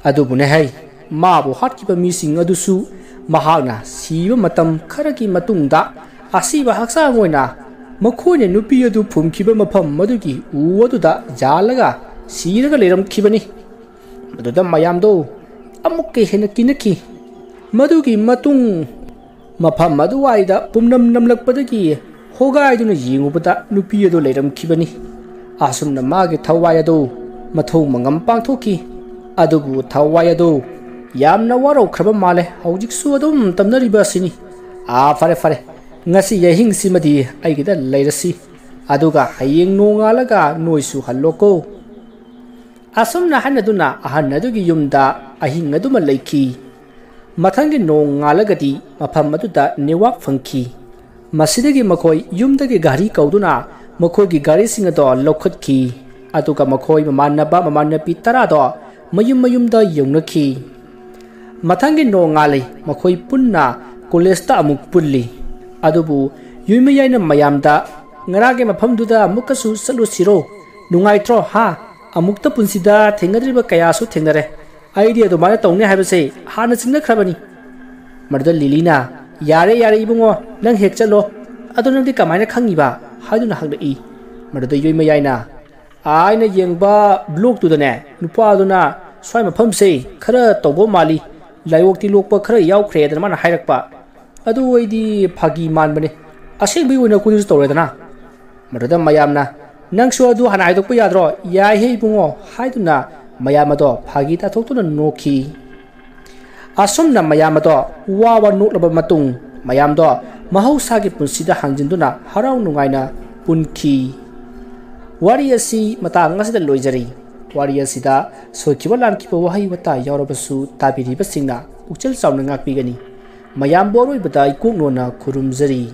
ꯑꯗꯨꯕꯨꯅꯦ ꯍꯩ, ꯃꯥꯕꯨ ꯍꯥꯠꯈꯤꯕ ꯃꯤꯁꯤꯡ ꯑꯗꯨꯁꯨ ꯃꯍꯥꯛꯅ ꯁꯤꯕ ꯃꯇꯝ ꯈꯔꯒꯤ ꯃꯇꯨꯡꯗ ꯑꯁꯤꯕ ꯍꯛꯆꯥꯡ ꯑꯣꯏꯅ ꯃꯈꯣꯏꯅ ꯅꯨꯄꯤ ꯑꯗꯨ ꯐꯨꯝꯈꯤꯕ ꯃꯐꯝ ꯑꯗꯨꯒꯤ ꯎ ꯑꯗꯨꯗ ꯌꯥꯜꯂꯒ ꯁꯤꯔꯒ ꯂꯩꯔꯝꯈꯤꯕꯅꯤ꯫ ꯃꯗꯨꯗ ꯃꯌꯥꯝꯗꯣ ꯑꯃꯨꯛꯀ ꯍꯦꯟꯅ ꯀꯤꯅꯈꯤ꯫ ꯃꯗꯨꯒꯤ ꯃꯇꯨꯡ ꯃꯐꯝ ꯑꯗꯨꯋꯥꯏꯗ ꯄꯨꯝꯅꯝ ꯅꯝꯂꯛꯄꯗꯒꯤ ꯍꯣꯒꯥꯏꯗꯨꯅ ꯌꯦꯡꯉꯨꯕꯗ ꯅꯨꯄꯤ ꯑꯗꯨ ꯂꯩꯔꯝꯈꯤꯕꯅꯤ꯫ ꯑꯁꯨꯝꯅ ꯃꯥꯒꯤ ꯊꯋꯥꯏ ꯑꯗꯨ ꯃꯊꯧ ꯃꯉꯝ ꯄꯥꯡꯊꯣꯛꯈꯤ꯫ ꯑꯗꯨꯕꯨ ꯊꯋꯥꯏ ꯑꯗꯨ ꯌꯥꯝꯅ ꯋꯥꯔꯧꯈ꯭ꯔꯕ ꯃꯥꯜꯂꯦ꯫ ꯍꯧꯖꯤꯛꯁꯨ ꯑꯗꯨꯝ ꯇꯝꯅꯔꯤꯕ ꯑꯁꯤꯅꯤ꯫ ꯑꯥ, ꯐꯔꯦ, ꯐꯔꯦ, ꯉꯁꯤ ꯑꯍꯤꯡꯁꯤꯃꯗꯤ ꯑꯩꯒꯤꯗ ꯂꯩꯔꯁꯤ, ꯑꯗꯨꯒ ꯍꯌꯦꯡ ꯅꯣꯡꯉꯥꯜꯂꯒ ꯅꯣꯏꯁꯨ ꯍꯜꯂꯣꯀꯣ꯫ ꯑꯁꯨꯝꯅ ꯍꯥꯏꯅꯗꯨꯅ ꯑꯍꯟ ꯑꯗꯨꯒꯤ ꯌꯨꯝꯗ ꯑꯍꯤꯡ ꯑꯗꯨꯃ ꯂꯩꯈꯤ꯫ ꯃꯊꯪꯒꯤ ꯅꯣꯡꯉꯥꯜꯂꯒꯗꯤ ꯃꯐꯝ ꯑꯗꯨꯗ ꯅꯦꯠꯋꯥꯛ ꯐꯪꯈꯤ꯫ ꯃꯁꯤꯗꯒꯤ ꯃꯈꯣꯏ ꯌꯨꯝꯗꯒꯤ ꯒꯥꯔꯤ ꯀꯧꯗꯨꯅ ꯃꯈꯣꯏꯒꯤ ꯒꯥꯔꯤꯁꯤꯡ ꯑꯗꯣ ꯂꯧꯈꯠꯈꯤ꯫ ꯑꯗꯨꯒ ꯃꯈꯣꯏ ꯃꯃꯥꯟꯅꯕ ꯃꯃꯥꯟꯅꯕꯤ ꯇꯔꯥꯗꯣ ꯃꯌꯨꯝ ꯃꯌꯨꯝꯗ ꯌꯧꯅꯈꯤ꯫ ꯃꯊꯪꯒꯤ ꯅꯣꯡꯉꯥꯜꯂꯤ, ꯃꯈꯣꯏ ꯄꯨꯟꯅ ꯀꯣꯂꯦꯖꯇ ꯑꯃꯨꯛ ꯄꯨꯜꯂꯤ꯫ ꯑꯗꯨꯕꯨ ꯌꯨꯏꯃꯌꯥꯏꯅ ꯃꯌꯥꯝꯗ, "ꯉꯔꯥꯡꯒꯤ ꯃꯐꯝꯗꯨꯗ ꯑꯃꯨꯛꯀꯁꯨ ꯆꯠꯂꯨꯁꯤꯔꯣ? ꯅꯨꯡꯉꯥꯏꯇ꯭ꯔꯣ, ꯍꯥ? ꯑꯃꯨꯛꯇ ꯄꯨꯟꯁꯤꯗ ꯊꯦꯡꯅꯗ꯭ꯔꯤꯕ ꯀꯌꯥꯁꯨ ꯊꯦꯡꯅꯔꯦ꯫ ꯑꯩꯗꯤ ꯑꯗꯨꯃꯥꯏꯅ ꯇꯧꯅꯤ ꯍꯥꯏꯕꯁꯦ ꯍꯥꯟꯅ ꯆꯤꯡꯅꯈ꯭ꯔꯕꯅꯤ꯫" ꯃꯗꯨꯗ ꯂꯤꯂꯤꯅ, "ꯌꯥꯔꯦ, ꯌꯥꯔꯦ ꯏꯕꯨꯡꯉꯣ, ꯅꯪ ꯍꯦꯛ ꯆꯠꯂꯣ꯫ ꯑꯗꯣ ꯅꯪꯗꯤ ꯀꯃꯥꯏꯅ ꯈꯪꯉꯤꯕ?" ꯍꯥꯏꯗꯨꯅ ꯍꯪꯂꯛꯏ꯫ ꯃꯗꯨꯗ ꯌꯨꯏꯃꯌꯥꯏꯅ, "ꯑꯩꯅ ꯌꯦꯡꯕ ꯕ꯭ꯂꯣꯛꯇꯨꯗꯅꯦ, ꯅꯨꯄꯥꯗꯨꯅ ꯁ꯭ꯋꯥꯏ ꯃꯐꯝꯁꯦ ꯈꯔ ꯇꯧꯕ ꯃꯥꯜꯂꯤ, ꯂꯥꯏꯑꯣꯛꯇꯤ ꯂꯣꯛꯄ ꯈꯔ ꯌꯥꯎꯈ꯭ꯔꯦꯗꯅ ꯃꯥꯅ ꯍꯥꯏꯔꯛꯄ꯫ ꯑꯗꯨ ꯑꯩꯗꯤ ꯐꯥꯒꯤ ꯃꯥꯟꯕꯅꯦ, ꯑꯁꯦꯡꯕꯒꯤ ꯑꯣꯏꯅ ꯑꯩꯈꯣꯏꯗꯁꯨ ꯇꯧꯔꯦꯗꯅ꯫" ꯃꯗꯨꯗ ꯃꯌꯥꯝꯅ, "ꯅꯪꯁꯨ ꯑꯗꯨ ꯍꯥꯟꯅ ꯍꯥꯏꯗꯣꯛꯄ ꯌꯥꯗ꯭ꯔꯣ? ꯌꯥꯏꯍꯦ ꯏꯕꯨꯡꯉꯣ" ꯍꯥꯏꯗꯨꯅ ꯃꯌꯥꯝ ꯑꯗꯣ ꯐꯥꯒꯤ ꯇꯥꯊꯣꯛꯇꯨꯅ ꯅꯣꯛꯈꯤ꯫ ꯑꯁꯨꯝꯅ ꯃꯌꯥꯝ ꯑꯗꯣ ꯋꯥ ꯋꯥ ꯅꯣꯛꯂꯕ ꯃꯇꯨꯡ, ꯃꯌꯥꯝꯗꯣ ꯃꯍꯧꯁꯥꯒꯤ ꯄꯨꯟꯁꯤꯗ ꯍꯟꯖꯤꯟꯗꯨꯅ ꯍꯔꯥꯎ ꯅꯨꯡꯉꯥꯏꯅ ꯄꯨꯟꯈꯤ꯫ ꯋꯥꯔꯤ ꯑꯁꯤ ꯃꯇꯥꯡ ꯑꯁꯤꯗ ꯂꯣꯏꯖꯔꯤ꯫ ꯋꯥꯔꯤ ꯑꯁꯤꯗ ꯁꯣꯏꯈꯤꯕ ꯂꯥꯟꯈꯤꯕ ꯋꯥꯍꯩ ꯋꯥꯇꯥ ꯌꯥꯎꯔꯕꯁꯨ ꯇꯥꯕꯤꯔꯤꯕꯁꯤꯡꯅ ꯄꯨꯛꯆꯦꯜ ꯆꯥꯎꯅ ꯉꯥꯛꯄꯤꯒꯅꯤ꯫ ꯃꯌꯥꯝꯕꯨ ꯑꯔꯣꯏꯕꯗ ꯏꯀꯣꯛꯅꯣꯟꯅ ꯈꯨꯔꯨꯝꯖꯔꯤ꯫